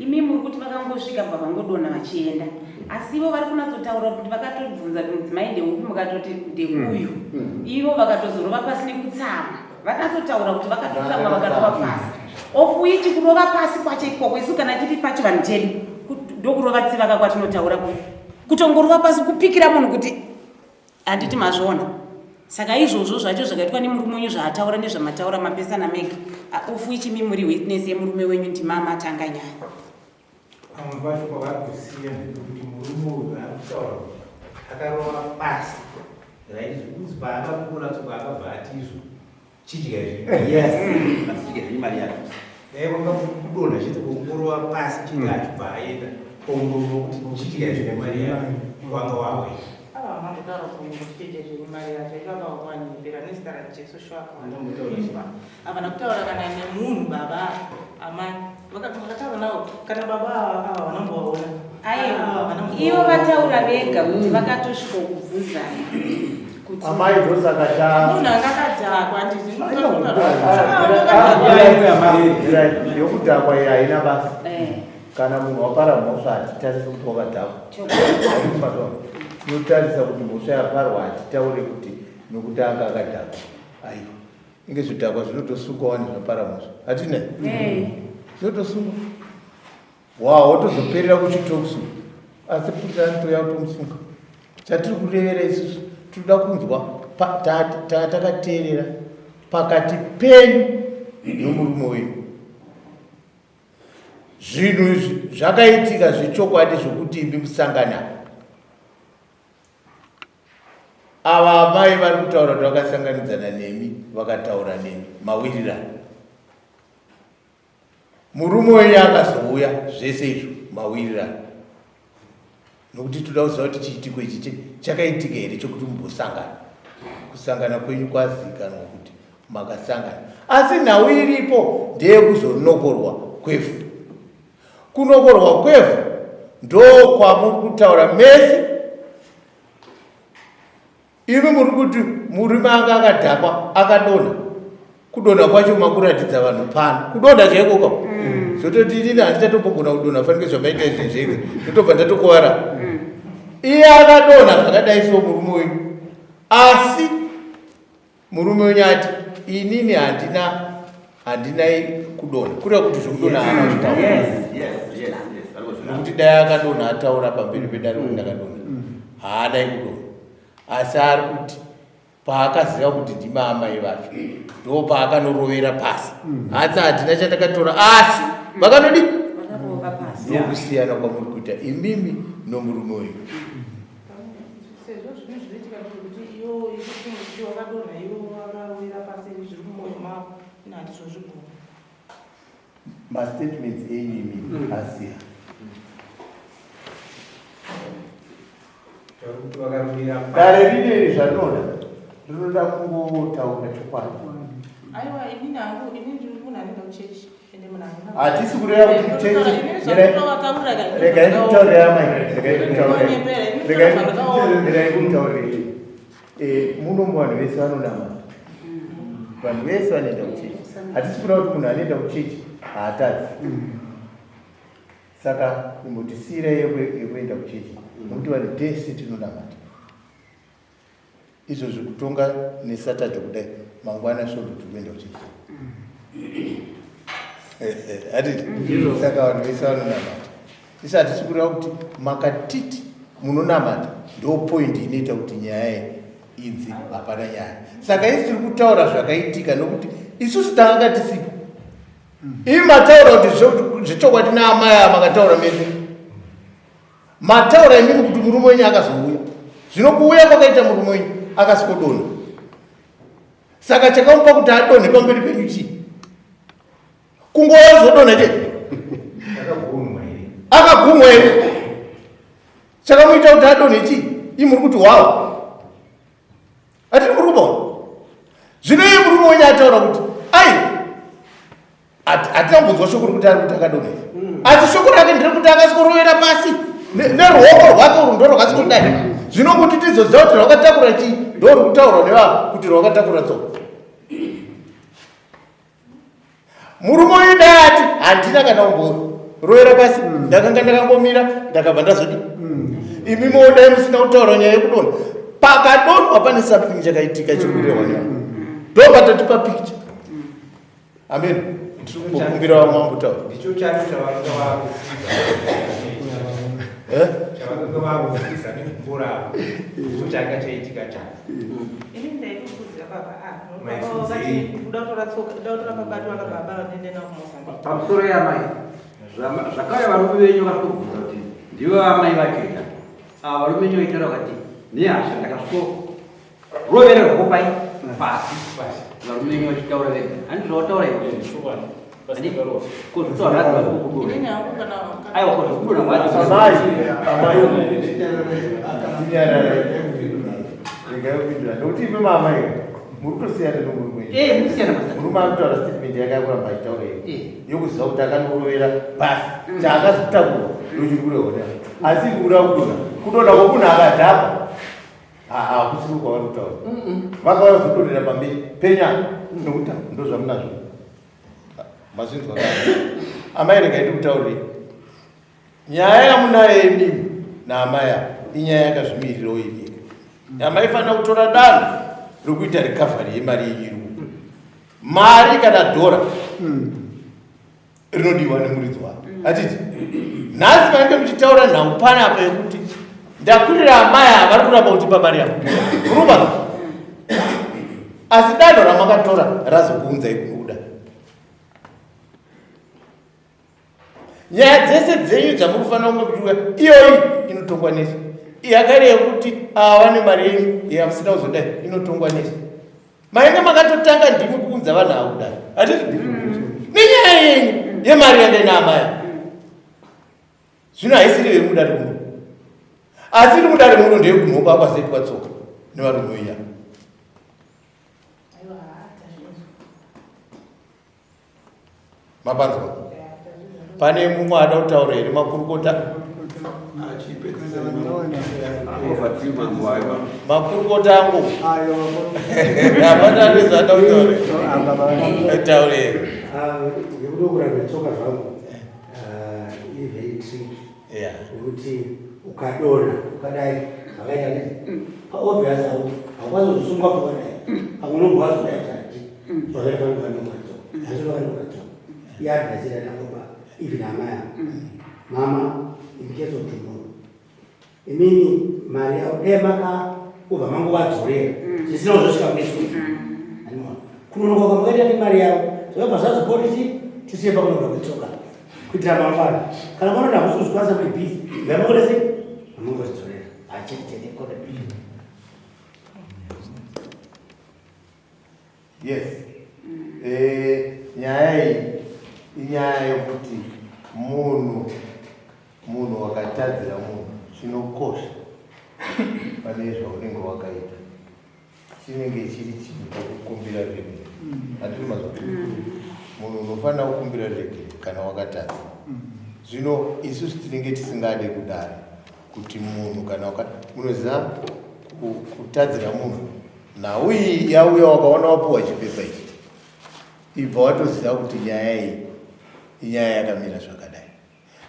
Imi muri kuti vakangosvika bva vangodonha vachienda. Asi ivo vari kunatsotaura kuti vakatobvunza kuti mudzimai ndeupi mukatoti ndeuyu. Mm. Mm. Ivo vakatozorova pasi nekutsamwa. Vakatsotaura kuti vakatotsamwa vakarova pasi. Of which kurova pasi kwacho ikoko isu kana tiri pachivanhu chedu ndokurova tsivaka kwatinotaura kutongorova pasi kupikira munhu kuti Handiti mazviona? Saka izvozvo zvacho zvakaitwa nemurume wenyu zvaataura nezvamataura mapesana mega. Of which imi muri witness yemurume wenyu ndima matanga nyaya. Pamwe pacho pavari kusiya ndepekuti murume uyu ari kutaura kuti akarova pasi right zvekunzi paakakura tsoka akabva ati izvo chidya izvi Yes. Asi chidya zvenyu mari yacho. Dai kwanga kudonha chete kungorova pasi chete achibva aenda ongorova kuti chidya izvi mari yacho wanga wawe. Ava mambotaura kuti chidya zvenyu mari yacho ivava wakanyepera nezita raJesu shuwa akawanda. Havana kutaura kana nemunhu baba amai vakataura navo kana baba ava ava vanombovaona. Aiwa, ivo vataura vega kuti vakatosvika kubvunzana kuti Amai ndosaka ta Munhu anga akadhakwa handiti yokudhakwa iyi haina basa. Eh. Kana munhu wapara mhosva hatitarisi kuti wakadhakwa. Tinotarisa kuti mhosva yaparwa hatitaure kuti nokuti anga akadhakwa. Aiwa. Inge zvidhakwa zvinotosungwa wani zvapara mhosva. Hatine? Eh. Zvinotosungwa. Wa wotozoperera kuchitokisi. Asi purisa anotouya kutomusunga. Chatiri kurevera isusu tinoda kunzwa takateerera pakati penyu nomurume wenyu. Zvinhu izvi zvakaitika zvechokwadi zvokuti imi musangana. Ava amai vari kutaura kuti vakasanganidzana nemi, vakataura nemi, mawirirana. Murume wenyu akazouya zvese izvo mawirirana. Nokuti toda kuziva kuti chiitiko ichi chakaitika here chokuti mumbosangana. Kusangana kwenyu kwazikanwa kuti makasangana. Asi nhau iripo ndeyekuzonokorwa kwevhu. Kunokorwa kwevhu ndokwamuri kutaura mese. Imi muri kuti murume anga akadhakwa akadonha. Kudonha kwacho makuratidza vanhu pano. Kudonha chaiko ko? Zvototi inini handichatombogona kudonha fanike zvamaita izvi zvega. Ndotobva ndatokuvara. Iye akadonha zvakadai so murume wenyu. Asi murume wenyu ati inini handina kudonha. Kureva kuti zvekudonha haana kuzvitaura. Yes, yes, yes, yes. Nokuti dai akadonha ataura pamberi pedare kuti ndakadonha. Haana kudonha. Asi ari kuti paakaziva kuti ndima amai vacho ndo paakanorovera pasi. Asi hatina chatakatora asi vakanodi Vakarova pasi. ndokusiyana kwamuri kuita imimi nomurume wenyu. Sezvo zvinhu zvinoitika kuti iwo kuti wakadonha iwo wakawira pasi zviri mumwoyo mavo ina handizvozvigona. Mastatements enyu imimi asiya. Dare rineri zvarinoda rinoda kungotaura chokwadi. Aiwa inini hangu inini ndiri munhu anoenda kuchechi ende munhu anoda. Hatisi kureva kuti chechi. Regai ndikutaurire amai, regai ndikutaurire. Regai ndikutaurire. Muno vanhu vese vanonamata. Vanhu vese vanoenda kuchechi. Hatisi kureva kuti munhu anoenda kuchechi haatadzi. Saka imbotisiyira yekuenda kuchechi nokuti vanhu tese tinonamata. Izvo zvekutonga neSaturday kudai mangwana svondo tiri kuenda kuchechi. Hatiti? Saka vanhu vese vanonamata. Isu hatisi kureva kuti makatiti munonamata ndo point inoita kuti nyaya inzi hapana nyaya. Saka isu tiri kutaura zvakaitika nokuti isusu tanga tisipo. Imi mataura kuti zvechokwadi naamai ava makataura mese. Mataura imimi kuti murume wenyu akazouya. Zvino kuuya kwakaita murume wenyu akasikodonha. Saka chakamupa kuti adonhe pamberi penyu chii? Kungouya kuzodonha chete. Akagumwa here? Chakamuita kuti adonhe chii? Imi muri kuti wawo. Hatiri muri kubona. Zvino iye murume wenyu ataura kuti ai hatina kumbonzwa shoko rekuti ari kuti akadonha. Asi shoko rake nderekuti akasikorovera pasi neruoko rwake urwu ndo rwakasikodai. Zvino kuti tizoziva kuti rwakatakura chii ndo ruri kutaurwa nevanhu kuti rwakatakura tsoka. Murume uyu dai ati handina kana kumborovera pasi, ndakanga ndakangomira ndakabva ndazodi. Imi modai musina kutaura nyaya yekudonha. Pakadonhwa pane something chakaitika chiri kurehwa nevanhu. Ndo patatipa picture. Amen. Tiri kumbokumbira vamwe vambotaura. Ndicho chacho chavanenge vakusiza. Eh? Vakavakuvakuvisa negumbo ravo ndochanga chaitika chacho. Ini ndaikukudzira baba ah, Maifudzei? kuda kutora tsoka, kuda kutora babato aka baba vandiende navo kuMozambique. Pamusoro yamai, zvakauya varume venyu vakatobvunza kuti ndivo amai vacho here? Ava varume venyu vaitaura vakati nehasha ndakasviko rovererwa pai pasi. Varume venyu vachitaura vega. Handiti zvawataura iwe? Ko zvitaura nhasi vari kukudona. Inini hangu kana kana Aiwa ko zvekudona kwacho. Amai, amai, nyarara. Regai kupindura. Nekuti imi mama imi muri kutosiyana nomurume wenyu. Eh, munosiyana basa. Murume anotaura statement yake akuramba achitaura iyo. Eh. Yokuziva kuti akanorovera pasi. Chaakazotakura ndochiri kurehwa. Asi kuda kudonha. Kudonha kwomunhu akadhakwa. Hakusiri kwavari kutaura. Vakauya kuzodonhera pamberi penya nokuti ndozvamunazvo. Mazvinzwa kare. Amai regai ndikutaurire. Nyaya yamunayo imimi naamai ava inyaya yakazvimirirawo iri yega. Amaifanira kutora danho rokuita recovery yemari yenyu iri kubuda. Mari kana dhora rinodiwa nemuridzi waro. Hatiti? Nhasi vanenge muchitaura nhau panapa yekuti ndakurira amai ava vari kuramba kutipa mari yavo. Muruba. Asi danho ramakatora razokuunzai kunobuda. Nyaya dzese dzenyu dzamuri kufanira kunge muchiuya iyoyi inotongwa nesu. Yakare yekuti ava vane mari yenyu yamusina kuzodai inotongwa nesu. Mainge makatotanga ndimi kuunza vanhu ava kudai. Hatiti? Nenyaya yenyu yemari yanga ina amai. Zvino haisiri yemudare muno. Asi iri mudare muno ndeyekunhonga kwazoitwa tsoka nevarume iya. Mapanzwa? Pane mumwe ada kutaura here makurukota? Makurukota angu. Hapana ane zvaada kutaura. Taure here. Ngekudokurana tsoka zvangu iri very tricky. Yeah. Nekuti ukadonha ukadai zvakaita ne paobvious haukwanisi kuzvisungwa pakadai pamwe unobva wazodai tati zvakaita vanhu vanonga tsoka asi vakanonga tsoka iadvice yandakupa even amai ava mama in case of tomorrow imini mari yavo dai maka kubva mangovadzorera zvisina kuzosvika kuiswa Animona. Kunonoka kwamakaita nemari yavo zvakabva zvazopolisi tisiye pakunonoka kwetsoka kuitira mangwana kana maona hamusi kuzvikwanisa muri busy ngamakore sei amungozidzorera hachete chete kode. Yes. Eh, nyaya iyi inyaya yokuti munhu munhu wakatadzira munhu chinokosha pane zvaunenge wakaita chinenge chiri chinhu chekukumbira ruregerero. Hatiri mazwa? Munhu unofanira kukumbira ruregerero kana wakatadza. Zvino isusu tinenge tisingade kudare kuti munhu kana waka munoziva kutadzira munhu nhau iyi yauya wakaona wapuwa chipepa ichi ibva watoziva kuti nyaya iyi inyaya yakamira zvakadai.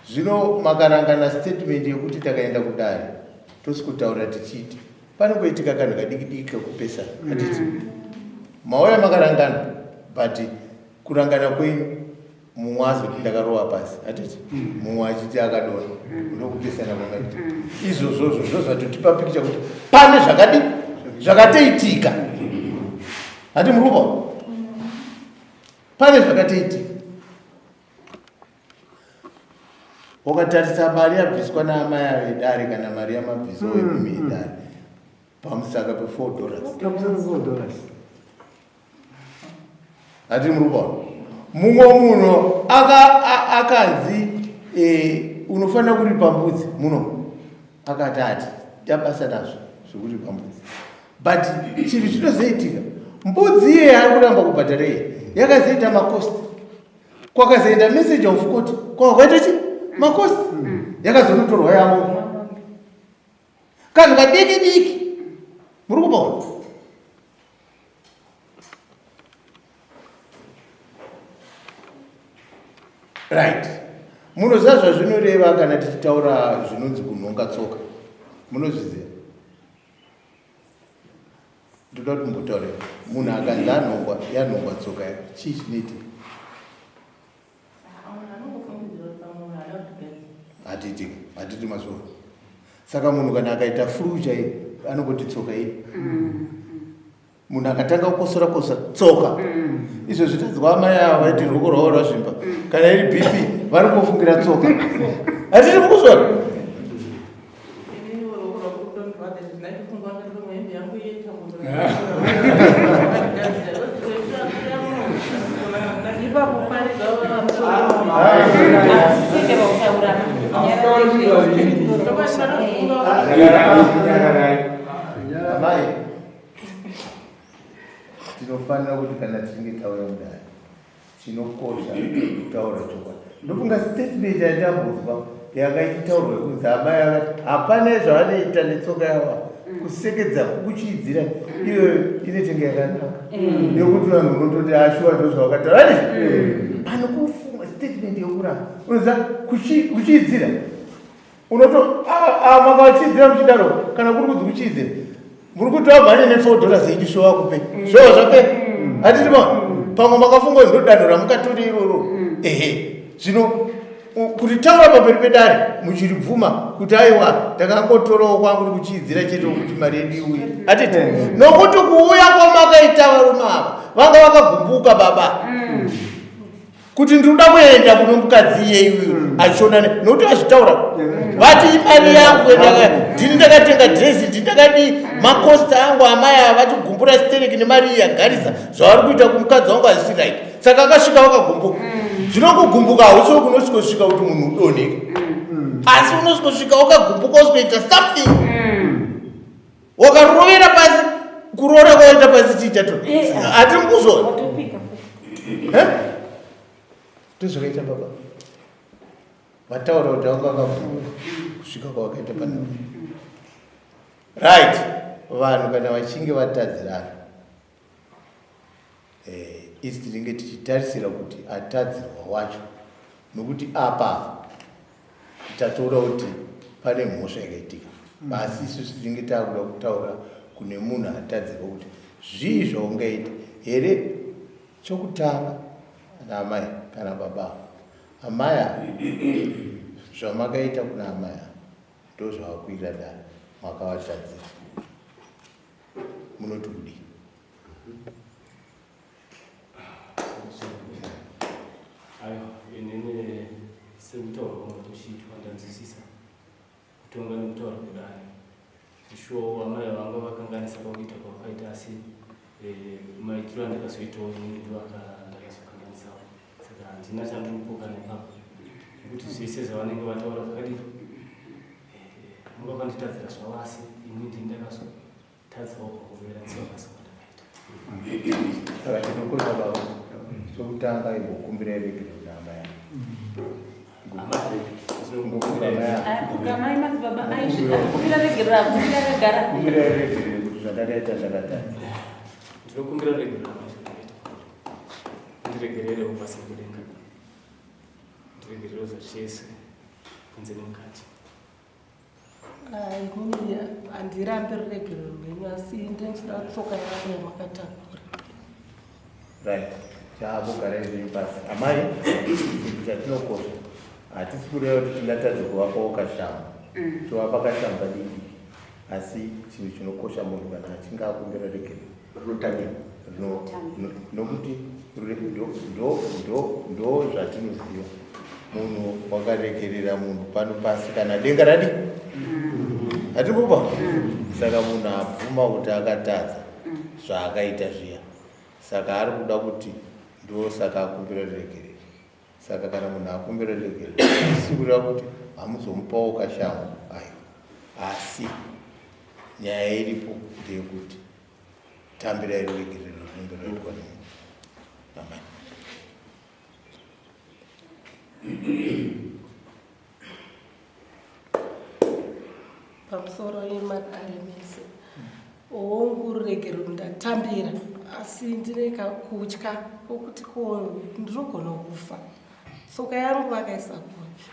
Zvino makarangana statement yekuti takaenda kudare tosi kutaura tichiti panongoitika kanhu kadiki diki kekupesana hatiti mauya makarangana but kurangana kwenyu mumwe azoti ndakarova pasi hatiti mumwe achiti akadona ndokupesana kwakaita izvozvozvo zvozvatotipa pikicha kuti pane zvakadi zvakatoitika hati muri kupa pane zvakatoitika Ukatarisa mari yabviswa naamai ava yedare kana mari yamabviswa mm, imimi yedare pamusaka pe 4 dollars. Pamusaka pe 4 dollars. Hati muri kuona. Mumwe munhu akanzi eh, unofanira kuripa mbudzi muno akati ati tabasa nazvo zvekuripa mbudzi but chinhu chinozoitika mbudzi iye yaari kuramba kubhadhara iye yakazoita makosti kwakazoenda message of court kwava kwaita chi makosi yakazonotorwa yavo kanhu kadiki diki muri kupaona right munoziva zvazvinoreva kana tichitaura zvinonzi kunhonga tsoka munozviziva Ndoda kuti mumbotaure munhu akanzi anhongwa yanhongwa tsoka yake chii chinoitika? Hatiitika, hatiti mazuva. Saka munhu kana akaita flu chaiyo anongoti tsoka iyi. Munhu akatanga kukosora kosora tsoka. Izvo zvitanzwa amai ava vaiti ruoko rwavo rwazvimba. Kana iri BP vari kungofungira tsoka. Hatiri mukuzvona. Amai, tinofanira kuti kana tichinge tauya mudare chinokosha kutaura chokwadi ndofunga statement yandambonzwa yanga ichitaurwa yekunzi amai akati hapana zvavanoita netsoka yavo kusekedza kukuchiidzira iyoyo inetenge yakanaka yekuti vanhu unototi ashuwa ndozvavakataura ani pano kufunga statement yekuramba unoziva kuchiidzira unoto makachiidzira muchidaro kana kuri kunzi kuchiidzira muri kuti vamhanye ne4 dollars yenyu showa kupe showa zvape hatiti ma pamwe makafunga kuti ndodanho ramukatori iroro ehe zvino kuti taura pamberi pedare muchiribvuma kuti aiwa ndakangotorawo kwangu uri kuchiidzira chete kuti mari yedu iuye hatiti nokuti kuuya kwamakaita varume ava vanga vakagumbuka baba kuti ndinoda kuenda kune mukadzi iyeyi uyu mm. achishona nokuti vazvitaura vati imari yangu ndini ndakatenga dresi ndini ndakadii mm. makosta angu amai ava vatigumbura stereki nemari iyi yagarisa zvavari kuita kumukadzi wangu hazisi right saka akasvika vakagumbuka mm. zvino kugumbuka hausiwo kunosvikosvika kuti munhu udonheka asi unosvikosvika wakagumbuka usikoita something wakarovera pasi kuroora kwaita pasi chii chato eh, hatiri kuzona eh? ndozvakaita baba vataura kuti vanga vakabvuma kusvika kwavakaita pana right vanhu kana vachinge vatadzirana eh, isi tinenge tichitarisira kuti atadzirwa wacho nokuti apa tatoona kuti pane mhosva yakaitika mm. asi isusu tinenge takuda kutaura kune munhu atadzirwa kuti zvii zvaungaita here chokutanga ana amai kana baba amai zvamakaita kuna amai ndozvavakuita dare makavatadzira munoti kudii Aiwa, inini sekutaura kwanga kuchiitwa ndanzwisisa kutonga nekutaura kwedare. Shuwa amai vanga vakanganisa pakuita kwavakaita asi eh, maitiro andakazoitawo inini ndo ndakazokanganisawo. Saka handina chandiri kupokana ipapo nekuti zvese zvavanenge vataura zvakadii eh, vanga vakanditadzira zvavo asi ini ndini ndakazo Tadzawo pakurovera tsiva pasi kwandakaita. Saka tinokosha baba chokutanga imbokumbira regerero kuna amai avo. Amai madzibaba aizvida kumbira regerero akumbira akagara. Kumbira regerero kuti zvandakaita ndakatadza. Ndinokumbira regerero amai zvandakaita. Ndiregererewo pasi kudenga. Ndiregererewo zvachese kunze nemukati. Inini handirambi ruregerero rwenyu asi ndinoda tsoka yangu yamakatakura. Right. Chaakugara izvi pasi. Amai, chinhu chatinokosha hatisi kureva kuti tingatadze kuvapawo kashamu. Mm. Tovapa kashamu kadiki. Asi chinhu chinokosha munhu kana achinge akumbira regerero rinotangira nokuti ndo zvatinoziva munhu wakaregerera munhu pano pasi kana denga radi hatikupa saka munhu abvuma kuti akatadza zvaakaita zviya saka ari kuda kuti ndo saka akumbira regerero saka kana munhu akumbira regerero isi kureva kuti hamuzomupawo kashango ayo asi nyaya iripo ndeyekuti tambirai ruregerero runenge rwaitwa nemunhu amai Pamusoro yemadare mese hongu ruregerero ndatambira asi ndine kakutya kokuti ko ndinogona kufa tsoka yangu vakaisa kupi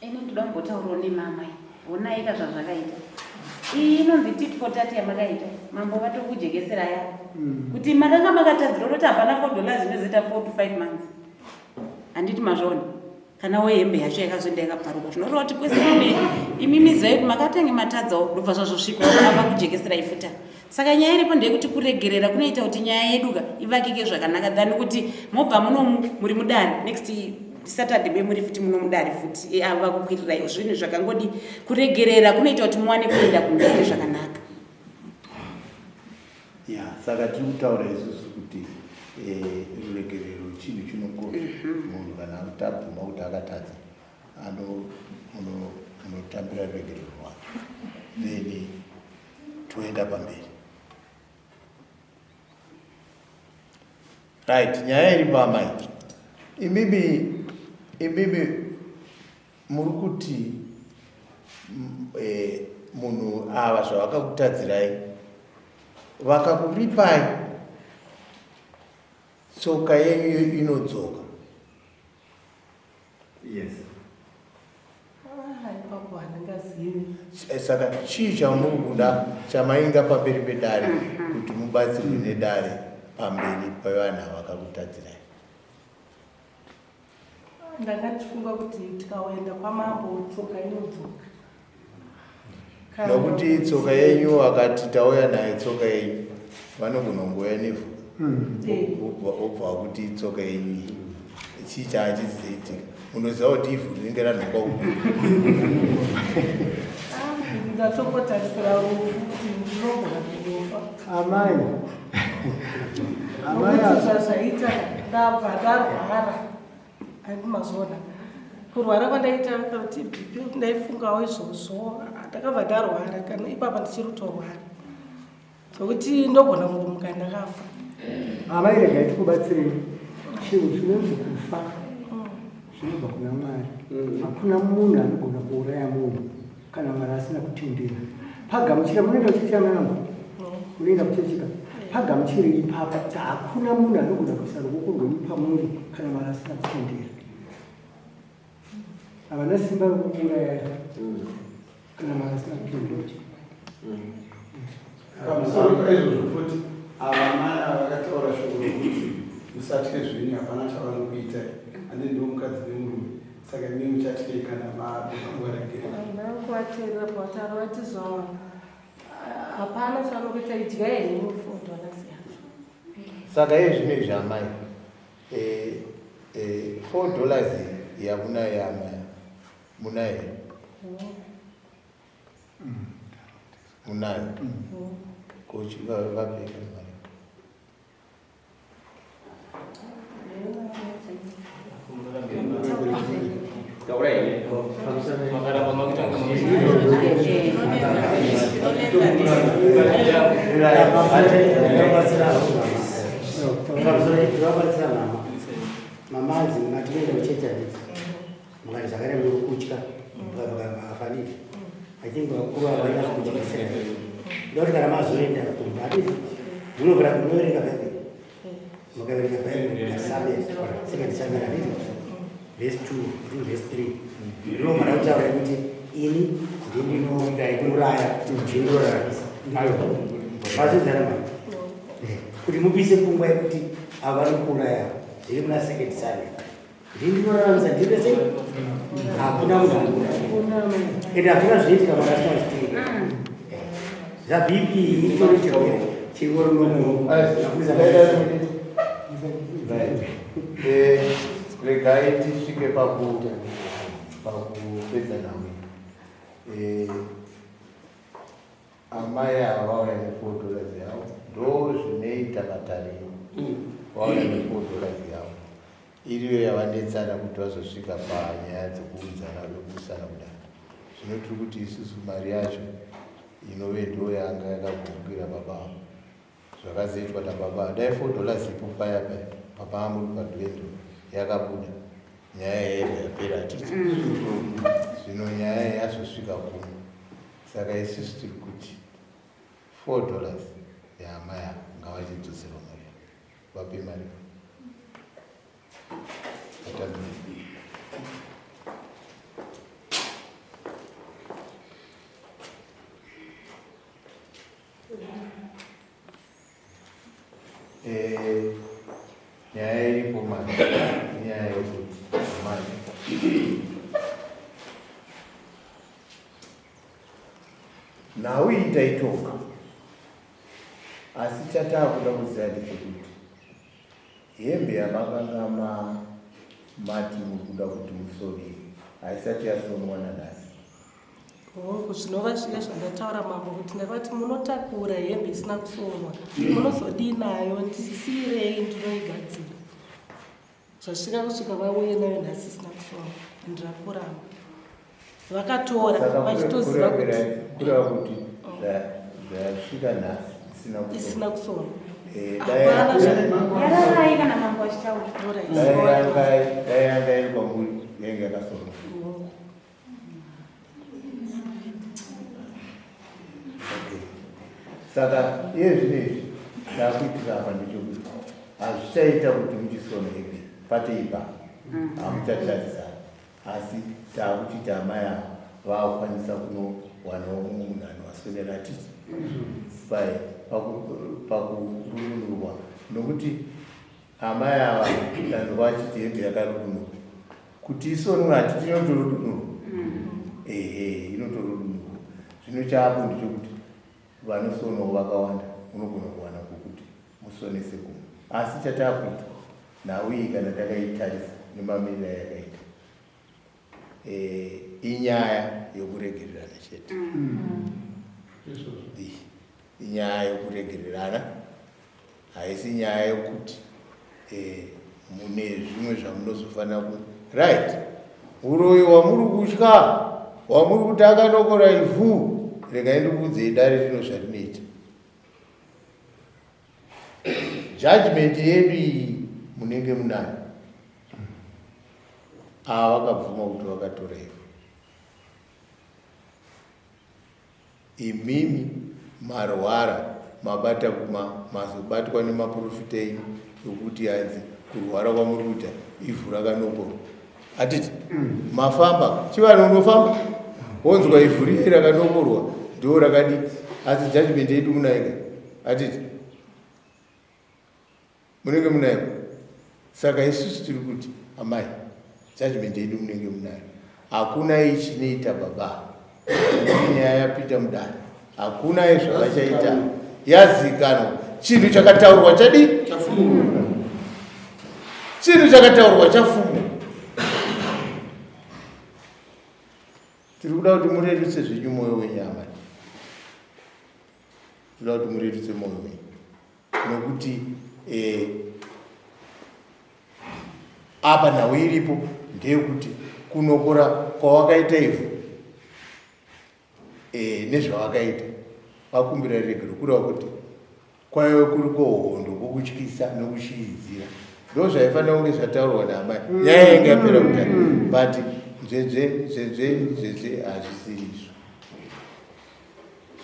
Ini ndoda kumbotaurawo nemamai. Honai ka zvazvakaita. Iyi inonzi tit for tat yamakaita. Mambo vatokujekesera ya. Mm. Kuti makanga makatadzira unoti hapana 4 dollars inozoita 4 to 5 months. Handiti mazviona. Kana wo hembe yacho yakazoenda yakabvaruka zvinoreva kuti kwese kune imimi zivai kuti makatange matadzawo ndobva zvazosvika ava kujekeserai futa. Saka nyaya iripo ndeyekuti kuregerera kunoita kuti nyaya yeduka ivakike zvakanaka than kuti mobva munomu muri mudare next Saturday be muri futi muno mudare futi ava vakukwirirai zvinhu zvakangodi. Kuregerera kunoita kuti muwane kuenda kumberi zvakanaka. Ya, saka tiri kutaura isusu kuti ruregerero chinhu chinokosha. Munhu kana tabvuma kuti akatadza unotambira ruregerero rwake, then toenda pamberi. Right, nyaya iri pamai imimi muri kuti munhu ava zvavakakutadzirai vakakuripai tsoka yenyu inodzoka. Yes. Ipapo handingazivi. Saka chii chamuri kuda chamainga pamberi pedare kuti mubatsirwe nedare pamberi pevanhu ava vakakutadzirai? Ndanga ndichifunga kuti tikaenda kwamambo tsoka inodzoka. Nokuti tsoka yenyu akati tauya naye tsoka yenyu vanogona kungouya nevhu obva kuti tsoka yenyu iyi chii chaachiziitika munoziva kuti ivhu rinenge ranhongwa uku. Ndatongotarisira rufu kuti ndinogona kundofa. Amai. Amai. Nokuti zvazvaita ndabva ndarwara. Andimazviona. Kurwara kwandaita kuti BP ndaifungawo izvozvo. Ndakabva ndarwara kana ipapa ndichiri kutorwara. Zvokuti ndogona kungomuka ndakafa. Amai regai tikubatsirei. Chinhu chinonzi kufa zvinobva kuna Mwari. Hakuna munhu anogona kuuraya munhu kana Mwari asina kutendera. Pagamuchira munoenda kuchechi amai vangu? Munoenda kuchechi ka? Pagamuchire ipapa kuti hakuna munhu anogona kuisa ruoko rwenyu pamuri kana Mwari asina kutendera. Havana simba rekukuurayai kana Mwari asina kutendera. Pamusoro paizvozvo futi ava mai ava vakataura shoko rokuti musatye zvenyu, hapana chavanokuitai, handi ndiwo mukadzi nemurume, saka imi muchatyei kana mamukaregerera? Ndakuvateerera pavataura vati zva hapana chavanokuita, idyai henyu $4 yacho. Saka iye zvino izvi amai, $4 yamunayo amai, munayo? Munayo? Kochi vapeka mari. Vabatsira mama. Mama anzi matinoenda kuchechi handiti mukati zvakare muri kutya vakafanira. I think vakuru ava vanyatso kujekesera. Ndokuti kana mazoenda kumba handiti munovhura munoverenga Bhaibheri. Mukaverenga Bhaibheri kuna Samuel, second Samuel handiti verse 2, I think verse 3. Ndinobva ndakutaura kuti ini ndinouraya, ndinoraramisa. Mazvinzana mama? Kuti mubise pfungwa yekuti ava vanokuuraya zviri muna second Samuel. Ndinoraramisa ndine sei? Hakuna munhu anouraya. Ende hakuna zvinoitika mwari asina kuzvitenga. Zva BP itori chirwere chingori nomunhu. Regai tisvike pakupedza nhau iyi. Amai ava vauya ne$4 yavo, ndo zvinoita matariro. Vauya ne$4 yavo iriyo yavanetsana kuti vazosvika panyaya dzekuunzana vekuusana kudai. Zvino tiri kuti isusu mari yacho inove ndo yanga yakagurukira baba avo. Zvakazoitwa nababa dai $4 ipo paya paya papa amuri padwendo yakabuda nyaya yaibva yapera hatiti. Zvino nyaya yazosvika kuno. Saka isusu tiri kuti $4 yaamai ava ngavachidzoserwa mari yavo. Vape mari. Vatambire. Nyaya iripo manje inyaya yekuti manje nhau iyi taitonga asi chataakuda kuziva ndechekuti hembe yamakanga mati muri kuda kuti musone haisati yasonwa nanhasi. Hongu, zvinova zviya zvandataura mambo kuti ndakati munotakura hembe isina kusonwa munozodii nayo ndisiyirei ndinoigadzira zvasvika kusvika vauye nayo nhasi isina kusonwa ndirakuramba vakatora vachitoziva kuti kureva kuti zvasvika nhasi isina kusonwa eh, yararai kana mambo achitaura dai yanga iri kwamuri yainge yakasonwa saka iye zvino izvi chakuitika apa ndechekuti hazvichaita kuti muchisona ipi pateipa mm. hamuchatarisana asi taakuchiti amai ava vaakukwanisa kunowanawo mumwe munhu anovasonera atiti pai pakurununurwa nokuti Amai ava ndanzwa vachiti hembe yakarudunurwa kuti isonwe hatiti inotorudunurwa ehe inotorudunurwa zvino chaapo ndechekuti vanosonawo vakawanda unogona kuwana kwokuti musonese kumwe asi chatakuita nhau iyi kana takaitarisa nemamiriro ayakaita eh, inyaya yokuregererana chete mm. Inyaya yokuregererana haisi nyaya yokuti eh, mune zvimwe zvamunozofanira ku right uroyi hwamuri kutya hwamuri kuti akanokora ivhu regai ndikuudzei dare rino zvarinoita judgment yedu iyi munenge munayo ava vakabvuma kuti vakatora ivhu Imimi marwara mabata kuma mazobatwa nemaprofita enyu ekuti hanzi kurwara kwamuri kuita ivhu rakanokorwa hatiti mm. mafamba chivanhu unofamba wonzwa ivhu riye rakanokorwa ndo rakadi asi judgment yedu munaika hatiti Munenge munayo. Saka isusu tiri kuti amai, judgment yedu munenge munayo. Hakuna ichinoita baba. Nyaya yapinda mudare. Hakuna zvavachaita. Yazikanwa. Chinhu chakataurwa chadi? Chafumurwa. Chinhu chakataurwa chafumurwa. Tiri kuda kuti murerutse zvenyu moyo wenyu amai. Tiri kuda kuti murerutse moyo wenyu. Nokuti eh, apa nhau iripo ndeyekuti kunokora kwawakaita ivhu eh, nezvawakaita wakumbira regero kureva kuti kwaive kuri kwohondo kwokutyisa nokushiidzira ndo zvaifanira kunge zvataurwa naamai mm. nyaya yainge yapera kudai mm. but nzvenzve nzvenzve nzvenzve hazvisiri izvo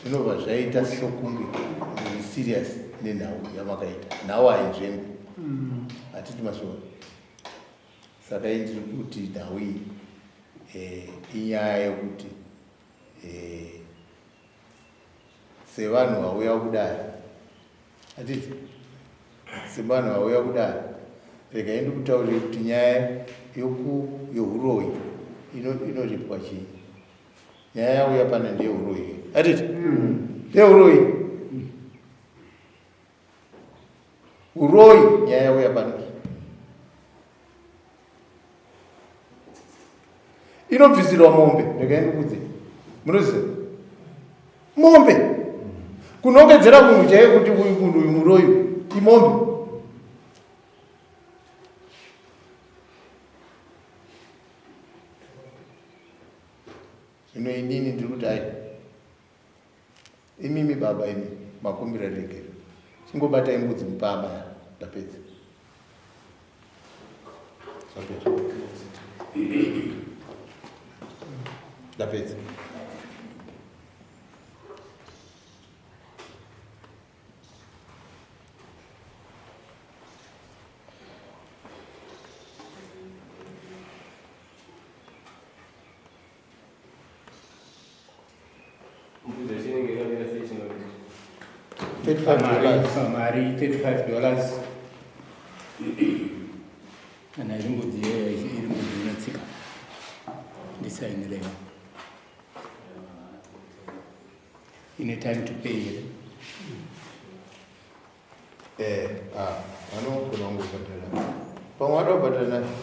Zvinobva zvaita sokunge muri serious nenhau yamakaita. Nhau hainzvengwi. Mm. Hatiti masoro. Saka ini ndiri kuti nhau iyi eh, inyaya yekuti eh, sevanhu vauya kudare hatiti sevanhu vauya kudare regai ndikutaurire kuti nyaya yohuroyi inoripwa chii nyaya yauya pano ndeyeuroyi atiti ndeyeuroyi uroyi nyaya yauya pano inobvisirwa mombe regai ndikudze munoziva mombe kunongedzera munhu chaiye kuti uyu munhu uyu muroyi imombe Zvino inini ndiri kuti ai imimi baba imi makumbira regero chingobatai mbudzi mupama ya ndapedza zvapera ndapedza Mari 35 dollars. Kana iri mbudzi iyoyo iri mbudzi inotsika, ndisainirewo. Ine time to pay here? Eh, ah, vanogona kungobhadhara. Pamwe vada kubhadhara nacho.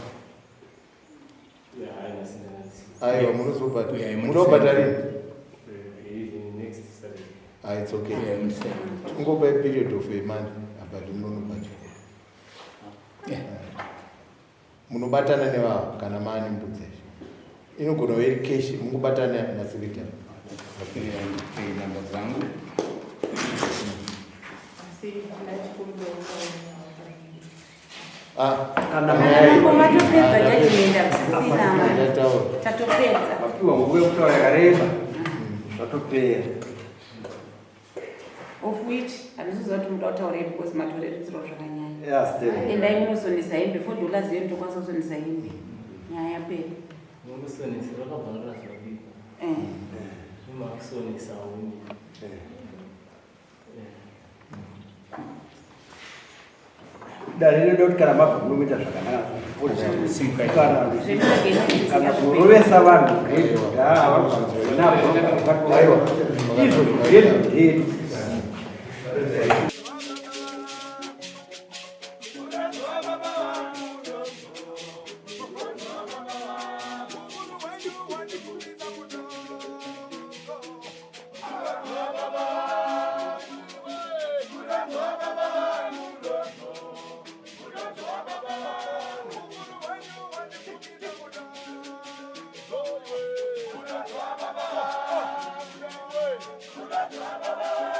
Aiwa, munozobhadhara. Munoda kubhadhara rini? Ah, it's okay. Tingopa a period of a month, but munonobhadhara. Munobatana nevavo kana maane mbudzi yacho. Inogona kuva iri cash, mungobatana nasecretary. Namba dzangu. Ah, Kana Mambo matopedza judgment, hakusisina. Tatopedza. Mapiwa nguva yekutaura yakareba. Zvatopera. Of which handisiziva kuti muda kutaurei because matorerutsirwa zvakanyanya. Yeah, still. Endai munosonesa hembe, $4 iyo ndokwanisa kusonesa hembe. Nyaya yapera. Munosonesa vakabva zvabikwa. Mumakusonesa umi. Dare rinoda kuti kana mabva munomuita zvakanaka, kana kurovesa vanhu grade izvo grade ndedu. Baba.